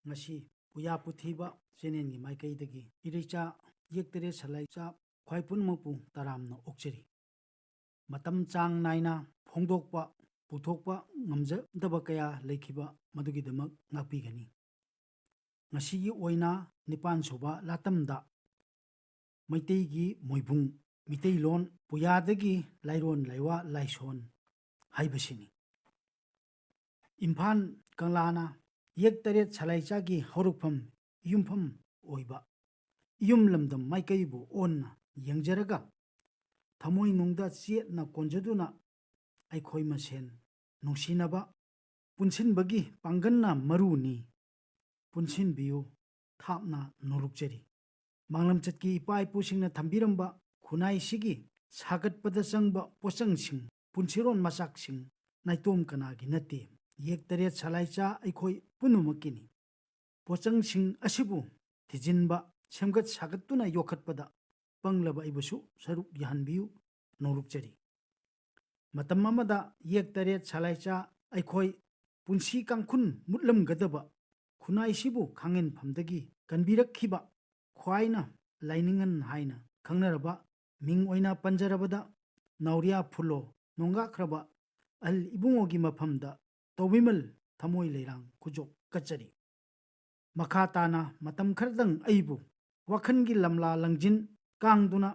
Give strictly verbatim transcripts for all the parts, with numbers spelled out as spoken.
ꯉꯁꯤ ꯄꯨꯌꯥ ꯄꯨꯊꯤꯕ ꯆꯦꯅꯦꯜꯒꯤ ꯃꯥꯏꯀꯩꯗꯒꯤ ꯏꯔꯩꯆꯥ ꯌꯦꯛꯇꯔꯦꯠ ꯁꯂꯥꯏꯆꯥ ꯈ꯭ꯋꯥꯏ ꯄꯨꯝꯅꯃꯛꯄꯨ ꯇꯔꯥꯝꯅ ꯑꯣꯛꯆꯔꯤ꯫ ꯃꯇꯝ ꯆꯥꯡ ꯅꯥꯏꯅ ꯐꯣꯡꯗꯣꯛꯄ ꯄꯨꯊꯣꯛꯄ ꯉꯝꯖꯗꯕ ꯀꯌꯥ ꯂꯩꯈꯤꯕ, ꯃꯗꯨꯒꯤꯗꯃꯛ ꯉꯥꯛꯄꯤꯒꯅꯤ꯫ ꯉꯁꯤꯒꯤ ꯑꯣꯏꯅ ꯅꯤꯄꯥꯟ ꯁꯨꯕ ꯂꯥꯇꯝꯗ ꯃꯩꯇꯩꯒꯤ ꯃꯣꯏꯕꯨꯡ, ꯃꯤꯇꯩꯂꯣꯟ ꯄꯨꯌꯥꯗꯒꯤ ꯂꯥꯏꯔꯣꯟ ꯂꯥꯏꯋꯥ ꯂꯥꯏꯁꯣꯟ ꯍꯥꯏꯕꯁꯤꯅꯤ꯫ ꯏꯝꯐꯥꯜ ꯀꯪꯂꯥꯅ ꯌꯦꯛ ꯇꯔꯦꯠ ꯁꯂꯥꯏꯆꯥꯒꯤ ꯍꯧꯔꯛꯐꯝ ꯌꯨꯝꯐꯝ ꯑꯣꯏꯕ ꯏꯌꯨꯝ ꯂꯝꯗꯝ ꯃꯥꯏꯀꯩꯕꯨ ꯑꯣꯟꯅ ꯌꯦꯡꯖꯔꯒ, ꯊꯃꯣꯏꯅꯨꯡꯗ ꯆꯦꯠꯅ ꯀꯣꯟꯖꯗꯨꯅ ꯑꯩꯈꯣꯏ ꯃꯁꯦꯟ ꯅꯨꯡꯁꯤꯅꯕ ꯄꯨꯟꯁꯤꯟꯕꯒꯤ ꯄꯥꯡꯒꯜꯅ ꯃꯔꯨꯅꯤ꯫ ꯄꯨꯟꯁꯤꯟꯕꯤꯌꯨ, ꯊꯥꯞꯅ ꯅꯣꯂꯨꯛꯆꯔꯤ꯫ ꯃꯥꯡꯂꯝꯆꯠꯀꯤ ꯏꯄꯥ ꯏꯄꯨꯁꯤꯡꯅ ꯊꯝꯕꯤꯔꯝꯕ ꯈꯨꯟꯅꯥꯏꯁꯤꯒꯤ ꯁꯥꯒꯠꯄꯗ ꯆꯪꯕ ꯄꯣꯠꯆꯪꯁꯤꯡ, ꯄꯨꯟꯁꯤꯔꯣꯟ ꯃꯆꯥꯛꯁꯤꯡ ꯅꯥꯏꯇꯣꯝ ꯀꯅꯥꯒꯤ ꯅꯠꯇꯦ꯫ ꯌꯦꯛ ꯇꯔꯦꯠ ꯁꯂꯥꯏꯆꯥ ꯑꯩꯈꯣꯏ ꯄꯨꯝꯅꯃꯛꯀꯤꯅꯤ꯫ ꯄꯣꯠꯆꯪꯁꯤꯡ ꯑꯁꯤꯕꯨ ꯊꯤꯖꯤꯟꯕ, ꯁꯦꯝꯒꯠ ꯁꯥꯒꯠꯇꯨꯅ ꯌꯣꯛꯈꯠꯄꯗ ꯄꯪꯂꯕ ꯑꯩꯕꯨꯁꯨ ꯁꯔꯨꯛ ꯌꯥꯍꯟꯕꯤꯌꯨ, ꯅꯣꯂꯨꯛꯆꯔꯤ꯫ ꯃꯇꯝ ꯑꯃꯗ ꯌꯦꯛ ꯇꯔꯦꯠ ꯁꯂꯥꯏꯆꯥ ꯑꯩꯈꯣꯏ ꯄꯨꯟꯁꯤ ꯀꯥꯡꯈꯨꯜ ꯃꯨꯠꯂꯝꯒꯗꯕ ꯈꯨꯟꯅꯥꯏꯁꯤꯕꯨ ꯈꯥꯡꯍꯦꯟꯐꯝꯗꯒꯤ ꯀꯟꯕꯤꯔꯛꯈꯤꯕ ꯈ꯭ꯋꯥꯏꯅ ꯂꯥꯏꯅꯤꯡꯉꯟ ꯍꯥꯏꯅ ꯈꯪꯅꯔꯕ, ꯃꯤꯡ ꯑꯣꯏꯅ ꯄꯟꯖꯔꯕꯗ ꯅꯥꯎꯔꯤꯌꯥ ꯐꯨꯂꯣ ꯅꯣꯡꯒꯥꯈ꯭ꯔꯕ ꯑꯍꯜ ꯏꯕꯨꯡꯉꯣꯒꯤ ꯃꯐꯝꯗ ꯇꯧꯕꯤꯃꯜ ꯊꯃꯣꯏ ꯂꯩꯔꯥꯡ ꯈꯨꯖꯣꯛ ꯀꯠꯆꯔꯤ꯫ ꯃꯈꯥ ꯇꯥꯅ ꯃꯇꯝ ꯈꯔꯗꯪ ꯑꯩꯕꯨ ꯋꯥꯈꯜꯒꯤ ꯂꯝꯂꯥ ꯂꯪꯖꯤꯟ ꯀꯥꯡꯗꯨꯅ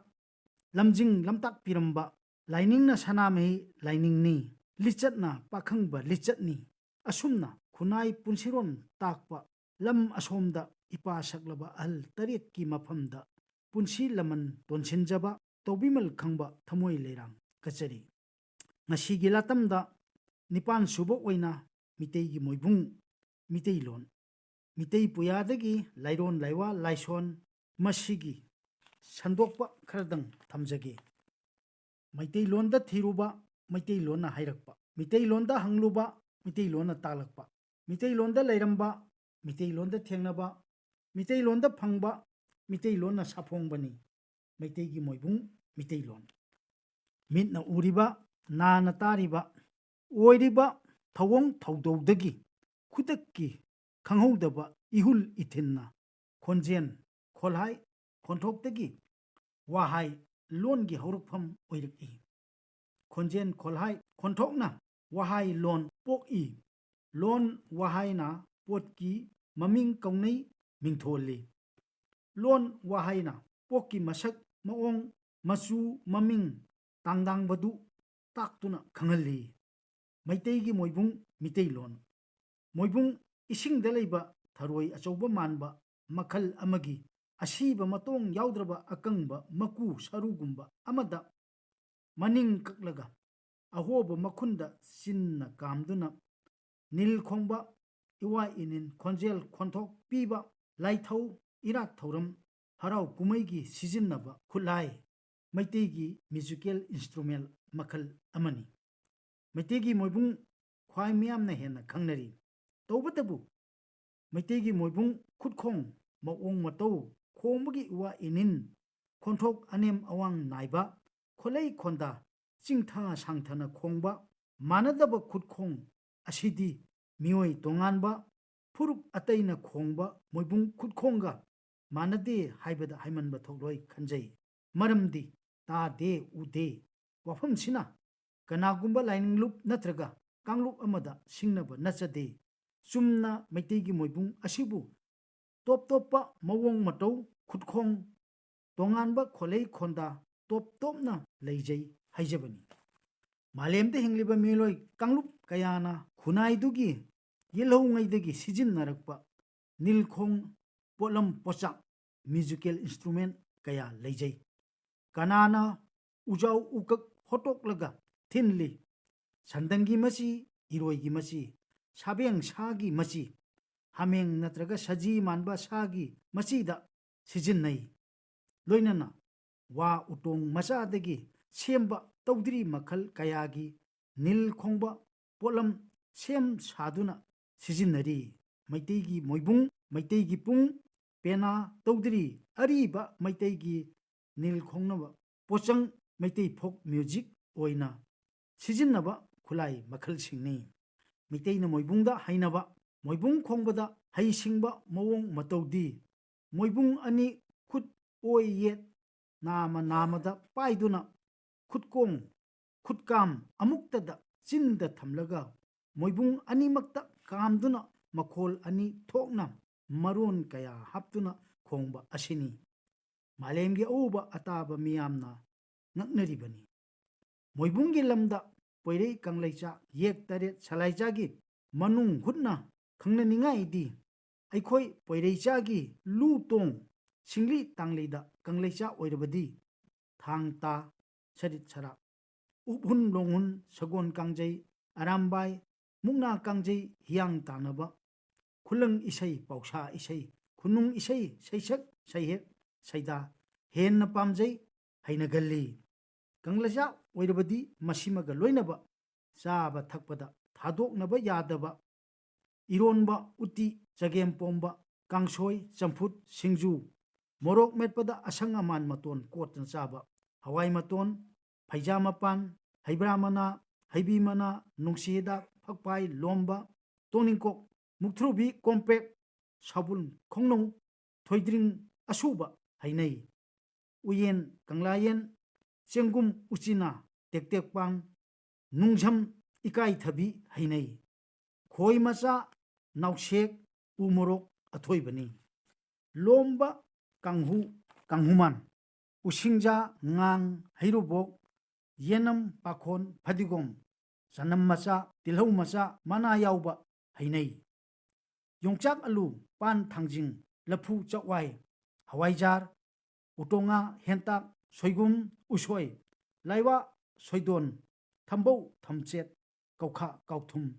ꯂꯝꯖꯤꯡ ꯂꯝꯇꯥꯛꯄꯤꯔꯝꯕ ꯂꯥꯏꯅꯤꯡꯅ ꯁꯅꯥꯃꯍꯤ ꯂꯥꯏꯅꯤꯡꯅꯤ, ꯂꯤꯆꯠꯅ ꯄꯥꯈꯪꯕ ꯂꯤꯆꯠꯅꯤ꯫ ꯑꯁꯨꯝꯅ ꯈꯨꯟꯅꯥꯏ ꯄꯨꯟꯁꯤꯔꯣꯟ ꯇꯥꯛꯄ ꯂꯝ ꯑꯁꯣꯝꯗ ꯏꯄꯥ ꯁꯛꯂꯕ ꯑꯍꯜ ꯇꯔꯦꯠꯀꯤ ꯃꯐꯝꯗ ꯄꯨꯟꯁꯤ ꯂꯃꯟ ꯇꯣꯟꯁꯤꯟꯖꯕ ꯇꯧꯕꯤꯃꯜ ꯈꯪꯕ ꯊꯃꯣꯏ ꯂꯩꯔꯥꯡ ꯀꯠꯆꯔꯤ꯫ ꯉꯁꯤꯒꯤ ꯂꯥꯇꯝꯗ ꯅꯤꯄꯥꯟ ꯁꯨꯕ ꯑꯣꯏꯅ ꯃꯤꯇꯩꯒꯤ ꯃꯣꯏꯕꯨꯡ, ꯃꯤꯇꯩꯂꯣꯟ, ꯃꯤꯇꯩ ꯄꯨꯌꯥꯗꯒꯤ ꯂꯥꯏꯔꯣꯟ ꯂꯥꯏꯋꯥ ꯂꯥꯏꯁꯣꯟ ꯃꯁꯤꯒꯤ ꯁꯟꯗꯣꯛꯄ ꯈꯔꯗꯪ ꯊꯝꯖꯒꯦ꯫ ꯃꯩꯇꯩꯂꯣꯟꯗ ꯊꯤꯔꯨꯕ, ꯃꯩꯇꯩꯂꯣꯟꯅ ꯍꯥꯏꯔꯛꯄ, ꯃꯤꯇꯩꯂꯣꯟꯗ ꯍꯪꯂꯨꯕ, ꯃꯤꯇꯩꯂꯣꯟꯅ ꯇꯥꯛꯂꯛꯄ, ꯃꯤꯇꯩꯂꯣꯟꯗ ꯂꯩꯔꯝꯕ, ꯃꯤꯇꯩꯂꯣꯟꯗ ꯊꯦꯡꯅꯕ, ꯃꯤꯇꯩꯂꯣꯟꯗ ꯐꯪꯕ, ꯃꯤꯇꯩꯂꯣꯟꯅ ꯁꯥꯐꯣꯡꯕꯅꯤ꯫ ꯃꯩꯇꯩꯒꯤ ꯃꯣꯏꯕꯨꯡ ꯃꯤꯇꯩꯂꯣꯟ꯫ ꯃꯤꯠꯅ ꯎꯔꯤꯕ, ꯅꯥꯅ ꯇꯥꯔꯤꯕ, ꯑꯣꯏꯔꯤꯕ ꯊꯧꯑꯣꯡ ꯊꯧꯗꯧꯗꯒꯤ ꯈꯨꯗꯛꯀꯤ ꯈꯪꯍꯧꯗꯕ ꯏꯍꯨꯜ ꯏꯊꯤꯜꯅ ꯈꯣꯟꯖꯦꯜ, ꯈꯣꯜꯍꯥꯏ, ꯈꯣꯟꯊꯣꯛꯇꯒꯤ ꯋꯥꯍꯥꯏ ꯂꯣꯟꯒꯤ ꯍꯧꯔꯛꯐꯝ ꯑꯣꯏꯔꯛꯏ꯫ ꯈꯣꯟꯖꯦꯜ, ꯈꯣꯜꯍꯥꯏ, ꯈꯣꯟꯊꯣꯛꯅ ꯋꯥꯍꯥꯏ ꯂꯣꯟ ꯄꯣꯛꯏ꯫ ꯂꯣꯟ ꯋꯥꯍꯥꯏꯅ ꯄꯣꯠꯀꯤ ꯃꯃꯤꯡ ꯀꯧꯅꯩ, ꯃꯤꯡꯊꯣꯜꯂꯤ꯫ ꯂꯣꯟ ꯋꯥꯍꯩꯅ ꯄꯣꯛꯀꯤ ꯃꯁꯛ, ꯃꯑꯣꯡ, ꯃꯆꯨ, ꯃꯃꯤꯡ ꯇꯥꯡꯗꯥꯡꯕꯗꯨ ꯇꯥꯛꯇꯨꯅ ꯈꯪꯍꯜꯂꯤ꯫ ꯃꯩꯇꯩꯒꯤ ꯃꯣꯏꯕꯨꯡ, ꯃꯤꯇꯩꯂꯣꯟ꯫ ꯃꯣꯏꯕꯨꯡ, ꯏꯁꯤꯡꯗ ꯂꯩꯕ ꯊꯔꯣꯏ ꯑꯆꯧꯕ ꯃꯥꯟꯕ ꯃꯈꯜ ꯑꯃꯒꯤ ꯑꯁꯤꯕ ꯃꯇꯣꯡ ꯌꯥꯎꯗ꯭ꯔꯕ ꯑꯀꯪꯕ ꯃꯀꯨ ꯁꯔꯨꯒꯨꯝꯕ ꯑꯃꯗ ꯃꯅꯤꯡ ꯀꯛꯂꯒ ꯑꯍꯣꯕ ꯃꯈꯨꯟꯗ ꯆꯤꯟꯅ ꯀꯥꯝꯗꯨꯅ ꯅꯤꯜ ꯈꯣꯡꯕ, ꯏꯋꯥ ꯏꯅꯤꯟ ꯈꯣꯟꯖꯦꯜ ꯈꯣꯟꯊꯣꯛ ꯄꯤꯕ, ꯂꯥꯏꯊꯧ, ꯏꯔꯥꯠ ꯊꯧꯔꯝ, ꯍꯔꯥꯎ ꯀꯨꯝꯍꯩꯒꯤ ꯁꯤꯖꯤꯟꯅꯕ ꯈꯨꯠꯂꯥꯏ, ꯃꯩꯇꯩꯒꯤ musical instrument ꯃꯈꯜ ꯑꯃꯅꯤ꯫ ꯃꯩꯇꯩꯒꯤ ꯃꯣꯏꯕꯨꯡ ꯈ꯭ꯋꯥꯏ ꯃꯤꯌꯥꯝꯅ ꯍꯦꯟꯅ ꯈꯪꯅꯔꯤ꯫ ꯇꯧꯕꯇꯕꯨ ꯃꯩꯇꯩꯒꯤ ꯃꯣꯏꯕꯨꯡ ꯈꯨꯠꯈꯣꯡ, ꯃꯑꯣꯡ ꯃꯇꯧ, ꯈꯣꯡꯕꯒꯤ ꯏꯋꯥ ꯏꯅꯤꯟ, ꯈꯣꯟꯊꯣꯛ ꯑꯅꯦꯝ ꯑꯋꯥꯡ ꯅꯥꯏꯕ, ꯈꯣꯠꯂꯩ ꯈꯣꯟꯗꯥ, ꯆꯤꯡꯊꯥ ꯁꯥꯡꯊꯅ ꯈꯣꯡꯕ, ꯃꯥꯟꯅꯗꯕ ꯈꯨꯠꯈꯣꯡ ꯑꯁꯤꯗꯤ ꯃꯤꯑꯣꯏ ꯇꯣꯉꯥꯟꯕ ꯐꯨꯔꯨꯞ ꯑꯇꯩꯅ ꯈꯣꯡꯕ ꯃꯣꯏꯕꯨꯡ ꯈꯨꯠꯈꯣꯡꯒ ꯃꯥꯟꯅꯗꯦ ꯍꯥꯏꯕꯗ ꯍꯥꯏꯃꯟꯕ ꯊꯣꯛꯂꯣꯏ ꯈꯟꯖꯩ꯫ ꯃꯔꯝꯗꯤ ꯇꯥꯗꯦ, ꯎꯗꯦ꯫ ꯋꯥꯐꯝꯁꯤꯅ ꯀꯅꯥꯒꯨꯝꯕ ꯂꯥꯏꯅꯤꯡꯂꯨꯞ ꯅꯠꯇ꯭ꯔꯒ ꯀꯥꯡꯂꯨꯞ ꯑꯃꯗ ꯁꯤꯡꯅꯕ ꯅꯠꯆꯗꯦ꯫ ꯆꯨꯝꯅ ꯃꯩꯇꯩꯒꯤ ꯃꯣꯏꯕꯨꯡ ꯑꯁꯤꯕꯨ ꯇꯣꯞ ꯇꯣꯞꯄ ꯃꯑꯣꯡ ꯃꯇꯧ, ꯈꯨꯠꯈꯣꯡ, ꯇꯣꯉꯥꯟꯕ ꯈꯣꯠꯂꯩ ꯈꯣꯟꯗꯥ ꯇꯣꯞ ꯇꯣꯞꯅ ꯂꯩꯖꯩ ꯍꯥꯏꯖꯕꯅꯤ꯫ ꯃꯥꯂꯦꯝꯗ ꯍꯤꯡꯂꯤꯕ ꯃꯤꯑꯣꯏ ꯀꯥꯡꯂꯨꯞ ꯀꯌꯥꯅ ꯈꯨꯟꯅꯥꯏꯗꯨꯒꯤ ꯌꯦꯜꯍꯧꯉꯩꯗꯒꯤ ꯁꯤꯖꯤꯟꯅꯔꯛꯄ ꯅꯤꯜꯈꯣꯡ ꯄꯣꯠꯂꯝ ꯄꯣꯠꯆꯥꯛ, musical instrument ꯀꯌꯥ ꯂꯩꯖꯩ꯫ ꯀꯅꯥꯅ ꯎꯖꯥꯎ ꯎꯀꯛ ꯍꯣꯠꯇꯣꯛꯂꯒ ꯊꯤꯜꯂꯤ? ꯁꯟꯗꯪꯒꯤ ꯃꯆꯤ, ꯏꯔꯣꯏꯒꯤ ꯃꯆꯤ, ꯁꯥꯕꯦꯡ ꯁꯥꯒꯤ ꯃꯆꯤ, ꯍꯥꯃꯦꯡ ꯅꯠꯇ꯭ꯔꯒ ꯁꯖꯤ ꯃꯥꯟꯕ ꯁꯥꯒꯤ ꯃꯆꯤꯗ ꯁꯤꯖꯤꯟꯅꯩ꯫ ꯂꯣꯏꯅꯅ ꯋꯥ ꯎꯇꯣꯡ ꯃꯆꯥꯗꯒꯤ ꯁꯦꯝꯕ ꯇꯧꯗ꯭ꯔꯤ ꯃꯈꯜ ꯀꯌꯥꯒꯤ ꯅꯤꯜ ꯈꯣꯡꯕ ꯄꯣꯠꯂꯝ ꯁꯦꯝ ꯁꯥꯗꯨꯅ ꯁꯤꯖꯤꯟꯅꯔꯤ꯫ ꯃꯩꯇꯩꯒꯤ ꯃꯣꯏꯕꯨꯡ, ꯃꯩꯇꯩꯒꯤ ꯄꯨꯡ, ꯄꯦꯅꯥ, ꯇꯧꯗ꯭ꯔꯤ, ꯑꯔꯤꯕ ꯃꯩꯇꯩꯒꯤ ꯅꯤꯜ ꯈꯣꯡꯅꯕ ꯄꯣꯠꯆꯪ, ꯃꯩꯇꯩ folk music ꯑꯣꯏꯅ ꯁꯤꯖꯤꯟꯅꯕ ꯈꯨꯠꯂꯥꯏ ꯃꯈꯜꯁꯤꯡꯅꯤ꯫ ꯃꯩꯇꯩꯅ ꯃꯣꯏꯕꯨꯡꯗ ꯍꯩꯅꯕ ꯃꯣꯏꯕꯨꯡ ꯈꯣꯡꯕꯗ ꯍꯩꯁꯤꯡꯕ ꯃꯑꯣꯡ ꯃꯇꯧꯗꯤ, ꯃꯣꯏꯕꯨꯡ ꯑꯅꯤ ꯈꯨꯠ ꯑꯣꯏ ꯌꯦꯠ ꯅꯥꯃ ꯅꯥꯃꯗ ꯄꯥꯏꯗꯨꯅ ꯈꯨꯠꯀꯣꯡ ꯈꯨꯠꯀꯥꯝ ꯑꯃꯨꯛꯇꯗ ꯆꯤꯟꯗ ꯊꯝꯂꯒ ꯃꯣꯏꯕꯨꯡ ꯑꯅꯤꯃꯛꯇ ꯀꯥꯝꯗꯨꯅ ꯃꯈꯣꯜ ꯑꯅꯤ ꯊꯣꯛꯅ ꯃꯔꯣꯟ ꯀꯌꯥ ꯍꯥꯞꯇꯨꯅ ꯈꯣꯡꯕ ꯑꯁꯤꯅꯤ ꯃꯥꯂꯦꯝꯒꯤ ꯑꯎꯕ ꯑꯇꯥꯕ ꯃꯤꯌꯥꯝꯅ ꯉꯛꯅꯔꯤꯕꯅꯤ꯫ ꯃꯣꯏꯕꯨꯡꯒꯤ ꯂꯝꯗ ꯄꯣꯏꯔꯩ ꯀꯪꯂꯩꯆꯥ ꯌꯦꯛ ꯇꯔꯦꯠ ꯁꯂꯥꯏꯆꯥꯒꯤ ꯃꯅꯨꯡ ꯍꯨꯠꯅ ꯈꯪꯅꯅꯤꯡꯉꯥꯏꯗꯤ ꯑꯩꯈꯣꯏ ꯄꯣꯏꯔꯩꯆꯥꯒꯤ ꯂꯨ ꯇꯣꯡ ꯁꯤꯡꯂꯤ ꯇꯥꯡꯂꯤꯗ ꯀꯪꯂꯩꯆꯥ ꯑꯣꯏꯔꯕꯗꯤ ꯊꯥꯡ ꯇꯥ ꯁꯔꯤꯠ ꯁꯔꯥꯛ ꯎꯞꯍꯨꯟ ꯂꯣꯡꯍꯨꯟ ꯁꯒꯣꯜ ꯀꯥꯡꯖꯩ ꯑꯔꯥꯝꯕꯥꯏ ꯃꯨꯛꯅꯥ ꯀꯥꯡꯖꯩ ꯍꯤꯌꯥꯡ ꯇꯥꯟꯅꯕ ꯈꯨꯂꯪ ꯏꯁꯩ ꯄꯥꯎꯁꯥ ꯏꯁꯩ ꯈꯨꯅꯨꯡ ꯏꯁꯩ ꯁꯩꯁꯛ ꯁꯩꯍꯦꯛ ꯁꯩꯗꯥ ꯍꯦꯟꯅ ꯄꯥꯝꯖꯩ ꯍꯩꯅꯒꯜꯂꯤ꯫ ꯀꯪꯂꯩꯆꯥ ꯑꯣꯏꯔꯕꯗꯤ ꯃꯁꯤꯃꯒ ꯂꯣꯏꯅꯕ ꯆꯥꯕ ꯊꯛꯄꯗ ꯊꯥꯗꯣꯛꯅꯕ ꯌꯥꯗꯕ ꯏꯔꯣꯟꯕ, ꯎꯇꯤ, ꯆꯒꯦꯝ ꯄꯣꯝꯕ, ꯀꯥꯡꯁꯣꯏ, ꯆꯝꯐꯨꯠ, ꯁꯤꯡꯖꯨ, ꯃꯣꯔꯣꯛ ꯃꯦꯠꯄꯗ ꯑꯁꯪ ꯑꯃꯥꯟ ꯃꯇꯣꯟ ꯀꯣꯠꯇꯅ ꯆꯥꯕ, ꯍꯋꯥꯏ ꯃꯇꯣꯟ, ꯐꯩꯖꯥ ꯃꯄꯥꯟ, ꯍꯩꯕ꯭ꯔꯥ ꯃꯅꯥ, ꯍꯩꯕꯤ ꯃꯅꯥ, ꯅꯨꯡꯁꯤ ꯍꯤꯗꯥꯛ, ꯐꯛꯄꯥꯏ, ꯂꯣꯝꯕ, ꯇꯣꯅꯤꯡꯀꯣꯛ, ꯃꯨꯛꯊ꯭ꯔꯨꯕꯤ, ꯀꯣꯝꯄ꯭ꯔꯦꯛ, ꯁꯥꯕꯨꯜ, ꯈꯣꯡꯅꯧ, ꯊꯣꯏꯗ꯭ꯔꯤꯡ ꯑꯁꯨꯕ ꯍꯩꯅꯩ꯫ ꯎꯌꯦꯟ, ꯀꯪꯂꯥꯌꯦꯟ, ꯆꯦꯡꯒꯨꯝ, ꯎꯆꯤꯅꯥ, ꯇꯦꯛꯇꯦꯛꯄꯥꯡ, ꯅꯨꯡꯖꯝ, ꯏꯀꯥꯏꯊꯕꯤ ꯍꯩꯅꯩ꯫ ꯈꯣꯏ ꯃꯆꯥ, ꯅꯥꯎꯁꯦꯛ, ꯎ ꯃꯣꯔꯣꯛ ꯑꯊꯣꯏꯕꯅꯤ꯫ ꯂꯣꯝꯕ ꯀꯥꯡꯍꯨ, ꯀꯥꯡꯍꯨꯃꯥꯟ, ꯎꯁꯤꯡꯖꯥ, ꯉꯥꯡ, ꯍꯩꯔꯨꯕꯣꯛ, ꯌꯦꯅꯝ, ꯄꯥꯈꯣꯟ, ꯐꯗꯤꯒꯣꯝ, ꯆꯅꯝ ꯃꯆꯥ, ꯇꯤꯜꯍꯧ ꯃꯆꯥ, ꯃꯅꯥ ꯌꯥꯎꯕ ꯍꯩꯅꯩ꯫ ꯌꯣꯡꯆꯥꯛ ꯑꯂꯨ, ꯄꯥꯟ ꯊꯥꯡꯖꯤꯡ, ꯂꯐꯨ ꯆꯛꯋꯥꯏ, ꯍꯋꯥꯏꯖꯥꯔ, ꯎꯇꯣꯉꯥ, ꯍꯦꯟꯇꯥꯛ, ꯁꯣꯏꯒꯨꯝ, ꯎꯁꯣꯏ, ꯂꯥꯏꯋꯥ, ꯁꯣꯏꯗꯣꯟ, ꯊꯝꯕꯧ, ꯊꯝꯆꯦꯠ, ꯀꯧꯈꯥ, ꯀꯥꯎꯊꯨꯝ,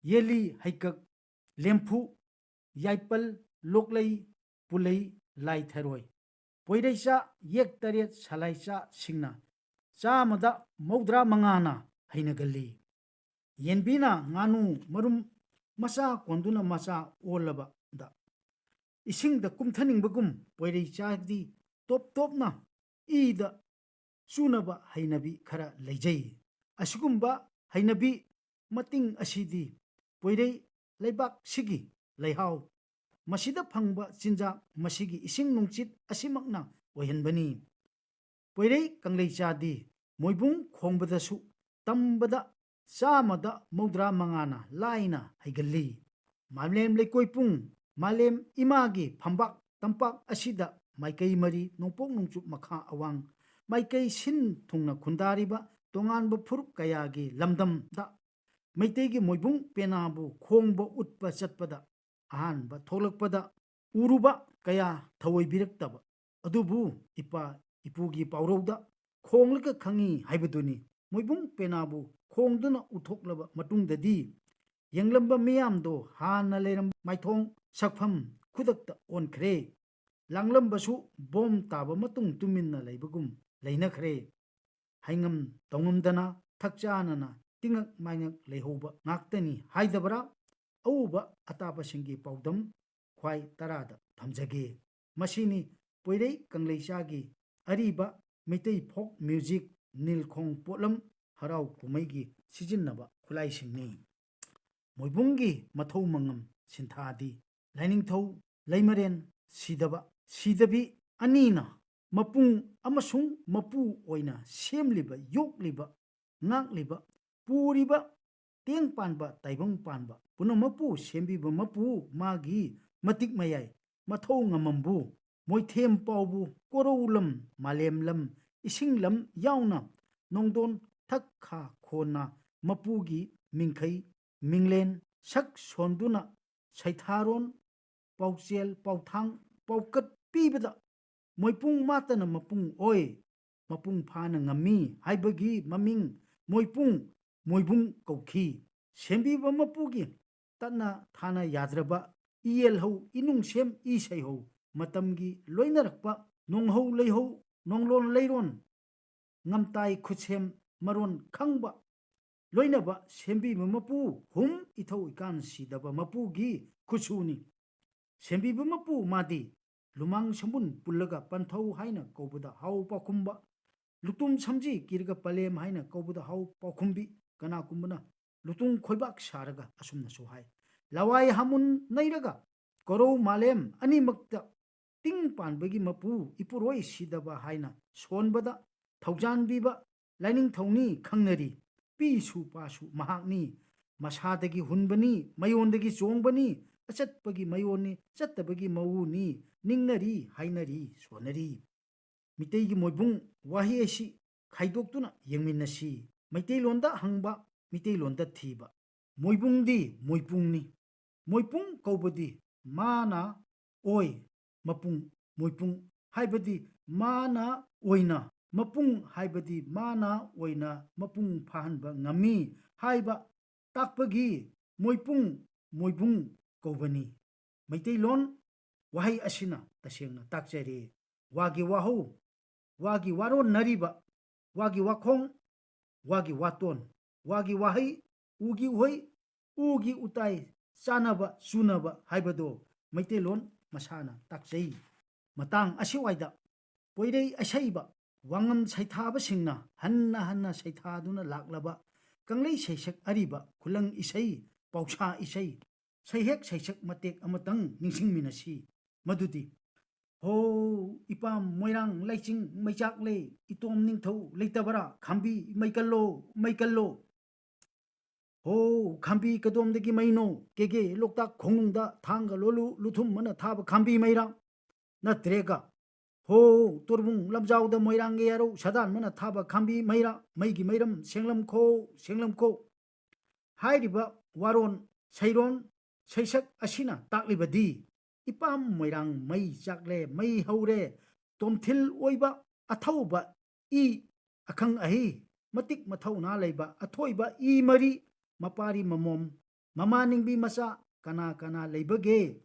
ꯌꯦꯜꯂꯤ, ꯍꯩꯀꯛ, ꯂꯦꯝꯐꯨ, ꯌꯥꯏꯄꯜ, ꯂꯣꯛꯂꯩ, ꯄꯨꯂꯩ, ꯂꯥꯏ ꯊꯔꯣꯏ, ꯄꯣꯏꯔꯩꯆꯥ, ꯌꯦꯛ ꯇꯔꯦꯠ ꯁꯂꯥꯏꯆꯥꯁꯤꯡꯅ ꯆꯥꯝꯃꯗ ꯃꯧꯗ꯭ꯔꯥ ꯃꯉꯥꯅ ꯍꯩꯅꯒꯜꯂꯤ꯫ ꯌꯦꯟꯕꯤꯅ ꯉꯥꯅꯨ ꯃꯔꯨꯝ ꯃꯆꯥ ꯀꯣꯟꯗꯨꯅ ꯃꯆꯥ ꯑꯣꯜꯂꯕꯗ ꯏꯁꯤꯡꯗ ꯀꯨꯝꯊꯅꯤꯡꯕꯒꯨꯝ ꯄꯣꯏꯔꯩꯆꯥꯗꯤ ꯇꯣꯞ ꯇꯣꯞꯅ ꯏꯗ ꯆꯨꯅꯕ ꯍꯩꯅꯕꯤ ꯈꯔ ꯂꯩꯖꯩ꯫ ꯑꯁꯤꯒꯨꯝꯕ ꯍꯩꯅꯕꯤ ꯃꯇꯤꯡ ꯑꯁꯤꯗꯤ ꯄꯣꯏꯔꯩ ꯂꯩꯕꯥꯛꯁꯤꯒꯤ ꯂꯩꯍꯥꯎ, ꯃꯁꯤꯗ ꯐꯪꯕ ꯆꯤꯟꯖꯥꯛ, ꯃꯁꯤꯒꯤ ꯏꯁꯤꯡ ꯅꯨꯡꯁꯤꯠ ꯑꯁꯤꯃꯛꯅ ꯑꯣꯏꯍꯟꯕꯅꯤ꯫ ꯄꯣꯏꯔꯩ ꯀꯪꯂꯩꯆꯥꯗꯤ ꯃꯣꯏꯕꯨꯡ ꯈꯣꯡꯕꯗꯁꯨ ꯇꯝꯕꯗ ꯆꯥꯝꯃꯗ ꯃꯧꯗ꯭ꯔꯥ ꯃꯉꯥꯅ ꯂꯥꯏꯅ ꯍꯩꯒꯜꯂꯤ꯫ ꯃꯥꯂꯦꯝ ꯂꯩꯀꯣꯏ ꯄꯨꯡ, ꯃꯥꯂꯦꯝ ꯏꯃꯥꯒꯤ ꯐꯝꯕꯥꯛ ꯇꯝꯄꯥꯛ ꯑꯁꯤꯗ ꯃꯥꯏꯀꯩ ꯃꯔꯤ, ꯅꯣꯡꯄꯣꯛ ꯅꯣꯡꯆꯨꯞ ꯃꯈꯥ ꯑꯋꯥꯡ ꯃꯥꯏꯀꯩ ꯁꯤꯟ ꯊꯨꯡꯅ ꯈꯨꯟꯗꯥꯔꯤꯕ ꯇꯣꯉꯥꯟꯕ ꯐꯨꯔꯨꯞ ꯀꯌꯥꯒꯤ ꯂꯝꯗꯝꯗ ꯃꯩꯇꯩꯒꯤ ꯃꯣꯏꯕꯨꯡ ꯄꯦꯅꯥꯕꯨ ꯈꯣꯡꯕ ꯎꯠꯄ ꯆꯠꯄꯗ ꯑꯍꯥꯟꯕ ꯊꯣꯛꯂꯛꯄꯗ ꯎꯔꯨꯕ ꯀꯌꯥ ꯊꯧꯑꯣꯏꯕꯤꯔꯛꯇꯕ ꯑꯗꯨꯕꯨ ꯏꯄꯥ ꯏꯄꯨꯒꯤ ꯄꯥꯎꯔꯧꯗ ꯈꯣꯡꯂꯒ ꯈꯪꯉꯤ ꯍꯥꯏꯕꯗꯨꯅꯤ꯫ ꯃꯣꯏꯕꯨꯡ ꯄꯦꯅꯥꯕꯨ ꯈꯣꯡꯗꯨꯅ ꯎꯠꯊꯣꯛꯂꯕ ꯃꯇꯨꯡꯗꯗꯤ ꯌꯦꯡꯂꯝꯕ ꯃꯤꯌꯥꯝꯗꯣ ꯍꯥꯟꯅ ꯂꯩꯔꯝꯕ ꯃꯥꯏꯊꯣꯡ ꯁꯛꯐꯝ ꯈꯨꯗꯛꯇ ꯑꯣꯟꯈ꯭ꯔꯦ꯫ ꯂꯥꯡꯂꯝꯕꯁꯨ ꯕꯣꯝ ꯇꯥꯕ ꯃꯇꯨꯡ ꯇꯨꯃꯤꯟꯅ ꯂꯩꯕꯒꯨꯝ ꯂꯩꯅꯈ꯭ꯔꯦ꯫ ꯍꯥꯏꯉꯝ ꯇꯧꯉꯝꯗꯅ ꯊꯛꯆꯥꯅꯅ ꯇꯤꯉꯛ ꯃꯥꯏꯉꯛ ꯂꯩꯍꯧꯕ ꯉꯥꯛꯇꯅꯤ ꯍꯥꯏꯗꯕ꯭ꯔꯥ? ꯑꯎꯕ ꯑꯇꯥꯕꯁꯤꯡꯒꯤ ꯄꯥꯎꯗꯝ ꯈ꯭ꯋꯥꯏ ꯇꯔꯥꯗ ꯊꯝꯖꯒꯦ꯫ ꯃꯁꯤꯅꯤ ꯄꯣꯏꯔꯩ ꯀꯪꯂꯩꯆꯥꯒꯤ ꯑꯔꯤꯕ ꯃꯩꯇꯩ ꯐꯣꯛ ꯃ꯭ꯌꯨꯖꯤꯛ ꯅꯤꯜꯈꯣꯡ ꯄꯣꯠꯂꯝ ꯍꯔꯥꯎ ꯀꯨꯝꯍꯩꯒꯤ ꯁꯤꯖꯤꯟꯅꯕ ꯈꯨꯠꯂꯥꯏꯁꯤꯡꯅꯤ꯫ ꯃꯣꯏꯕꯨꯡꯒꯤ ꯃꯊꯧ ꯃꯉꯝ ꯁꯤꯟꯊꯥꯗꯤ ꯂꯥꯏꯅꯤꯡꯊꯧ ꯂꯩꯃꯔꯦꯟ ꯁꯤꯗꯕ ꯁꯤꯗꯕꯤ ꯑꯅꯤꯅ ꯃꯄꯨꯡ ꯑꯃꯁꯨꯡ ꯃꯄꯨ ꯑꯣꯏꯅ ꯁꯦꯝꯂꯤꯕ, ꯌꯣꯛꯂꯤꯕ, ꯉꯥꯛꯂꯤꯕ, ꯄꯨꯔꯤꯕ, ꯇꯦꯡ ꯄꯥꯟꯕ, ꯇꯥꯏꯕꯪ ꯄꯥꯟꯕ ꯄꯨꯝꯅꯃꯛꯄꯨ ꯁꯦꯝꯕꯤꯕ ꯃꯄꯨ ꯃꯥꯒꯤ ꯃꯇꯤꯛ ꯃꯌꯥꯏ ꯃꯊꯧ ꯉꯝꯃꯝꯕꯨ ꯃꯣꯏꯊꯦꯝ ꯄꯥꯎꯕꯨ ꯀꯣꯔꯧꯂꯝ, ꯃꯥꯂꯦꯝꯂꯝ, ꯏꯁꯤꯡꯂꯝ ꯌꯥꯎꯅ ꯅꯣꯡꯗꯣꯟ ꯊꯛ ꯈꯥ ꯈꯣꯟꯅ ꯃꯄꯨꯒꯤ ꯃꯤꯡꯈꯩ ꯃꯤꯡꯂꯦꯟ ꯁꯛ ꯁꯣꯟꯗꯨꯅ ꯁꯩꯊꯥꯔꯣꯟ ꯄꯥꯎꯆꯦꯜ ꯄꯥꯎꯊꯥꯡ ꯄꯥꯎꯀꯠ ꯄꯤꯕꯗ ꯃꯣꯏꯄꯨꯡ ꯃꯥꯇꯅ ꯃꯄꯨꯡ ꯑꯣꯏ, ꯃꯄꯨꯡ ꯐꯥꯅ ꯉꯝꯃꯤ ꯍꯥꯏꯕꯒꯤ ꯃꯃꯤꯡ ꯃꯣꯏꯄꯨꯡ, ꯃꯣꯏꯕꯨꯡ ꯀꯧꯈꯤ꯫ ꯁꯦꯝꯕꯤꯕ ꯃꯄꯨꯒꯤ ꯇꯠꯅ ꯊꯥꯅ ꯌꯥꯗ꯭ꯔꯕ ꯏꯌꯦꯜꯍꯧ, ꯏꯅꯨꯡꯁꯦꯝ, ꯏꯁꯩꯍꯧ, ꯃꯇꯝꯒꯤ ꯂꯣꯏꯅꯔꯛꯄ ꯅꯣꯡꯍꯧ ꯂꯩꯍꯧ, ꯅꯣꯡꯂꯣꯟ ꯂꯩꯔꯣꯟ, ꯉꯝꯇꯥꯏ ꯈꯨꯠꯁꯦꯝ ꯃꯔꯣꯟ ꯈꯪꯕ ꯂꯣꯏꯅꯕ ꯁꯦꯝꯕꯤꯕ ꯃꯄꯨ ꯍꯨꯝ ꯏꯊꯧ ꯏꯀꯥꯟ ꯁꯤꯗꯕ ꯃꯄꯨꯒꯤ ꯈꯨꯠꯁꯨꯅꯤ꯫ ꯁꯦꯝꯕꯤꯕ ꯃꯄꯨ ꯃꯥꯗꯤ ꯂꯨꯃꯥꯡ ꯁꯝꯕꯨꯟ ꯄꯨꯜꯂꯒ ꯄꯟꯊꯧ ꯍꯥꯏꯅ ꯀꯧꯕꯗ ꯍꯥꯎ ꯄꯥꯎꯈꯨꯝꯕ, ꯂꯨꯇꯨꯝ ꯁꯝꯖꯤ ꯀꯤꯔꯒ ꯄꯂꯦꯝ ꯍꯥꯏꯅ ꯀꯧꯕꯗ ꯍꯥꯎ ꯄꯥꯎꯈꯨꯝꯕꯤ, ꯀꯅꯥꯒꯨꯝꯕꯅ ꯂꯨꯇꯨꯡ ꯈꯣꯏꯕꯥꯛ ꯁꯥꯔꯒ ꯑꯁꯨꯝꯅꯁꯨ ꯍꯥꯏ, ꯂꯋꯥꯏ ꯍꯥꯃꯨꯟ ꯅꯩꯔꯒ ꯀꯣꯔꯧ ꯃꯥꯂꯦꯝ ꯑꯅꯤꯃꯛꯇ ꯇꯤꯡ ꯄꯥꯟꯕꯒꯤ ꯃꯄꯨ ꯏꯄꯨꯔꯣꯏ ꯁꯤꯗꯕ ꯍꯥꯏꯅ ꯁꯣꯟꯕꯗ ꯊꯧꯖꯥꯟꯕꯤꯕ ꯂꯥꯏꯅꯤꯡꯊꯧꯅꯤ ꯈꯪꯅꯔꯤ꯫ ꯄꯤꯁꯨ ꯄꯥꯁꯨ ꯃꯍꯥꯛꯅꯤ꯫ ꯃꯁꯥꯗꯒꯤ ꯍꯨꯟꯕꯅꯤ, ꯃꯌꯣꯟꯗꯒꯤ ꯆꯣꯡꯕꯅꯤ, ꯑꯆꯠꯄꯒꯤ ꯃꯌꯣꯟꯅꯤ, ꯆꯠꯇꯕꯒꯤ ꯃꯎꯅꯤ, ꯅꯤꯡꯅꯔꯤ, ꯍꯥꯏꯅꯔꯤ, ꯁꯣꯟꯅꯔꯤ꯫ ꯃꯤꯇꯩꯒꯤ ꯃꯣꯏꯕꯨꯡ ꯋꯥꯍꯩ ꯑꯁꯤ ꯈꯥꯏꯗꯣꯛꯇꯨꯅ ꯌꯦꯡꯃꯤꯟꯅꯁꯤ꯫ ꯃꯩꯇꯩꯂꯣꯟꯗ ꯍꯪꯕ, ꯃꯤꯇꯩꯂꯣꯟꯗ ꯊꯤꯕ꯫ ꯃꯣꯏꯕꯨꯡꯗꯤ ꯃꯣꯏꯄꯨꯡꯅꯤ꯫ ꯃꯣꯏꯄꯨꯡ ꯀꯧꯕꯗꯤ ꯃꯥꯅ ꯑꯣꯏ, ꯃꯄꯨꯡ, ꯃꯣꯏꯄꯨꯡ ꯍꯥꯏꯕꯗꯤ ꯃꯥꯅ ꯑꯣꯏꯅ, ꯃꯄꯨꯡ ꯍꯥꯏꯕꯗꯤ ꯃꯥꯅ ꯑꯣꯏꯅ ꯃꯄꯨꯡ ꯐꯥꯍꯟꯕ ꯉꯝꯃꯤ ꯍꯥꯏꯕ ꯇꯥꯛꯄꯒꯤ ꯃꯣꯏꯄꯨꯡ, ꯃꯣꯏꯕꯨꯡ ꯀꯧꯕꯅꯤ꯫ ꯃꯩꯇꯩꯂꯣꯟ ꯋꯥꯍꯩ ꯑꯁꯤꯅ ꯇꯁꯦꯡꯅ ꯇꯥꯛꯆꯔꯤ꯫ ꯋꯥꯒꯤ ꯋꯥꯍꯧ, ꯋꯥꯒꯤ ꯋꯥꯔꯣꯟꯅꯔꯤꯕ, ꯋꯥꯒꯤ ꯋꯥꯈꯣꯡ, ꯋꯥꯒꯤ ꯋꯥꯇꯣꯟ, ꯋꯥꯒꯤ ꯋꯥꯍꯩ, ꯎꯒꯤ ꯎꯍꯩ, ꯎꯒꯤ ꯎꯇꯥꯏ, ꯆꯥꯅꯕ, ꯆꯨꯅꯕ ꯍꯥꯏꯕꯗꯣ ꯃꯩꯇꯩꯂꯣꯟ ꯃꯁꯥꯅ ꯇꯥꯛꯆꯩ꯫ ꯃꯇꯥꯡ ꯑꯁꯤꯋꯥꯏꯗ ꯄꯣꯏꯔꯩ ꯑꯁꯩꯕ ꯋꯥꯉꯝ ꯁꯩꯊꯥꯕꯁꯤꯡꯅ ꯍꯟꯅ ꯍꯟꯅ ꯁꯩꯊꯥꯗꯨꯅ ꯂꯥꯛꯂꯕ ꯀꯪꯂꯩ ꯁꯩꯁꯛ ꯑꯔꯤꯕ ꯈꯨꯂꯪ ꯏꯁꯩ, ꯄꯥꯎꯁꯥ ꯏꯁꯩ, ꯁꯩꯍꯦꯛ ꯁꯩꯁꯛ ꯃꯇꯦꯛ ꯑꯃꯇꯪ ꯅꯤꯡꯁꯤꯡꯃꯤꯟꯅꯁꯤ꯫ ꯃꯗꯨꯗꯤ, "ꯍꯣ, ꯏꯄꯥꯝ ꯃꯣꯏꯔꯥꯡ ꯂꯩꯆꯤꯡ ꯃꯩꯆꯥꯛꯂꯦ, ꯏꯇꯣꯝ ꯅꯤꯡꯊꯧ ꯂꯩꯇꯕꯔꯥ, ꯈꯥꯝꯕꯤ ꯃꯩꯀꯜꯂꯣ, ꯃꯩꯀꯜꯂꯣ꯫ ꯍꯣ, ꯈꯥꯝꯕꯤ ꯀꯗꯣꯝꯗꯒꯤ ꯃꯩꯅꯣ, ꯀꯦꯒꯦ ꯂꯣꯛꯇꯥꯛ ꯈꯣꯡꯅꯨꯡꯗ ꯊꯥꯡꯒ ꯂꯣꯂꯨ ꯂꯨꯊꯨꯝ ꯑꯃꯅ ꯊꯥꯕ ꯈꯥꯝꯕꯤ ꯃꯩꯔꯥ? ꯅꯠꯇ꯭ꯔꯦꯒ, ꯍꯣ, ꯇꯣꯔꯕꯨꯡ ꯂꯝꯖꯥꯎꯗ ꯃꯣꯏꯔꯥꯡꯒꯤ ꯌꯥꯔꯧ ꯁꯥꯗꯥꯟꯕꯅ ꯊꯥꯕ ꯈꯥꯝꯕꯤ ꯃꯩꯔꯥ, ꯃꯩꯒꯤ ꯃꯩꯔꯝ ꯁꯦꯡꯂꯝꯈꯣ, ꯁꯦꯡꯂꯝꯈꯣ"? ꯍꯥꯏꯔꯤꯕ ꯋꯥꯔꯣꯟ, ꯁꯩꯔꯣꯟ, ꯁꯩꯁꯛ ꯑꯁꯤꯅ ꯇꯥꯛꯂꯤꯕꯗꯤ, ꯏꯄꯥꯝ ꯃꯣꯏꯔꯥꯡ ꯃꯩ ꯆꯥꯛꯂꯦ, ꯃꯩ ꯍꯧꯔꯦ, ꯇꯣꯝꯊꯤꯜ ꯑꯣꯏꯕ ꯑꯊꯧꯕ ꯏ ꯑꯈꯪ ꯑꯍꯩ, ꯃꯇꯤꯛ ꯃꯊꯧꯅꯥ ꯂꯩꯕ ꯑꯊꯣꯏꯕ ꯏ ꯃꯔꯤ, ꯃꯄꯥꯔꯤ ꯃꯃꯣꯝ, ꯃꯃꯥ ꯅꯤꯡꯕꯤ ꯃꯆꯥ ꯀꯅꯥ ꯀꯅꯥ ꯂꯩꯕꯒꯦ?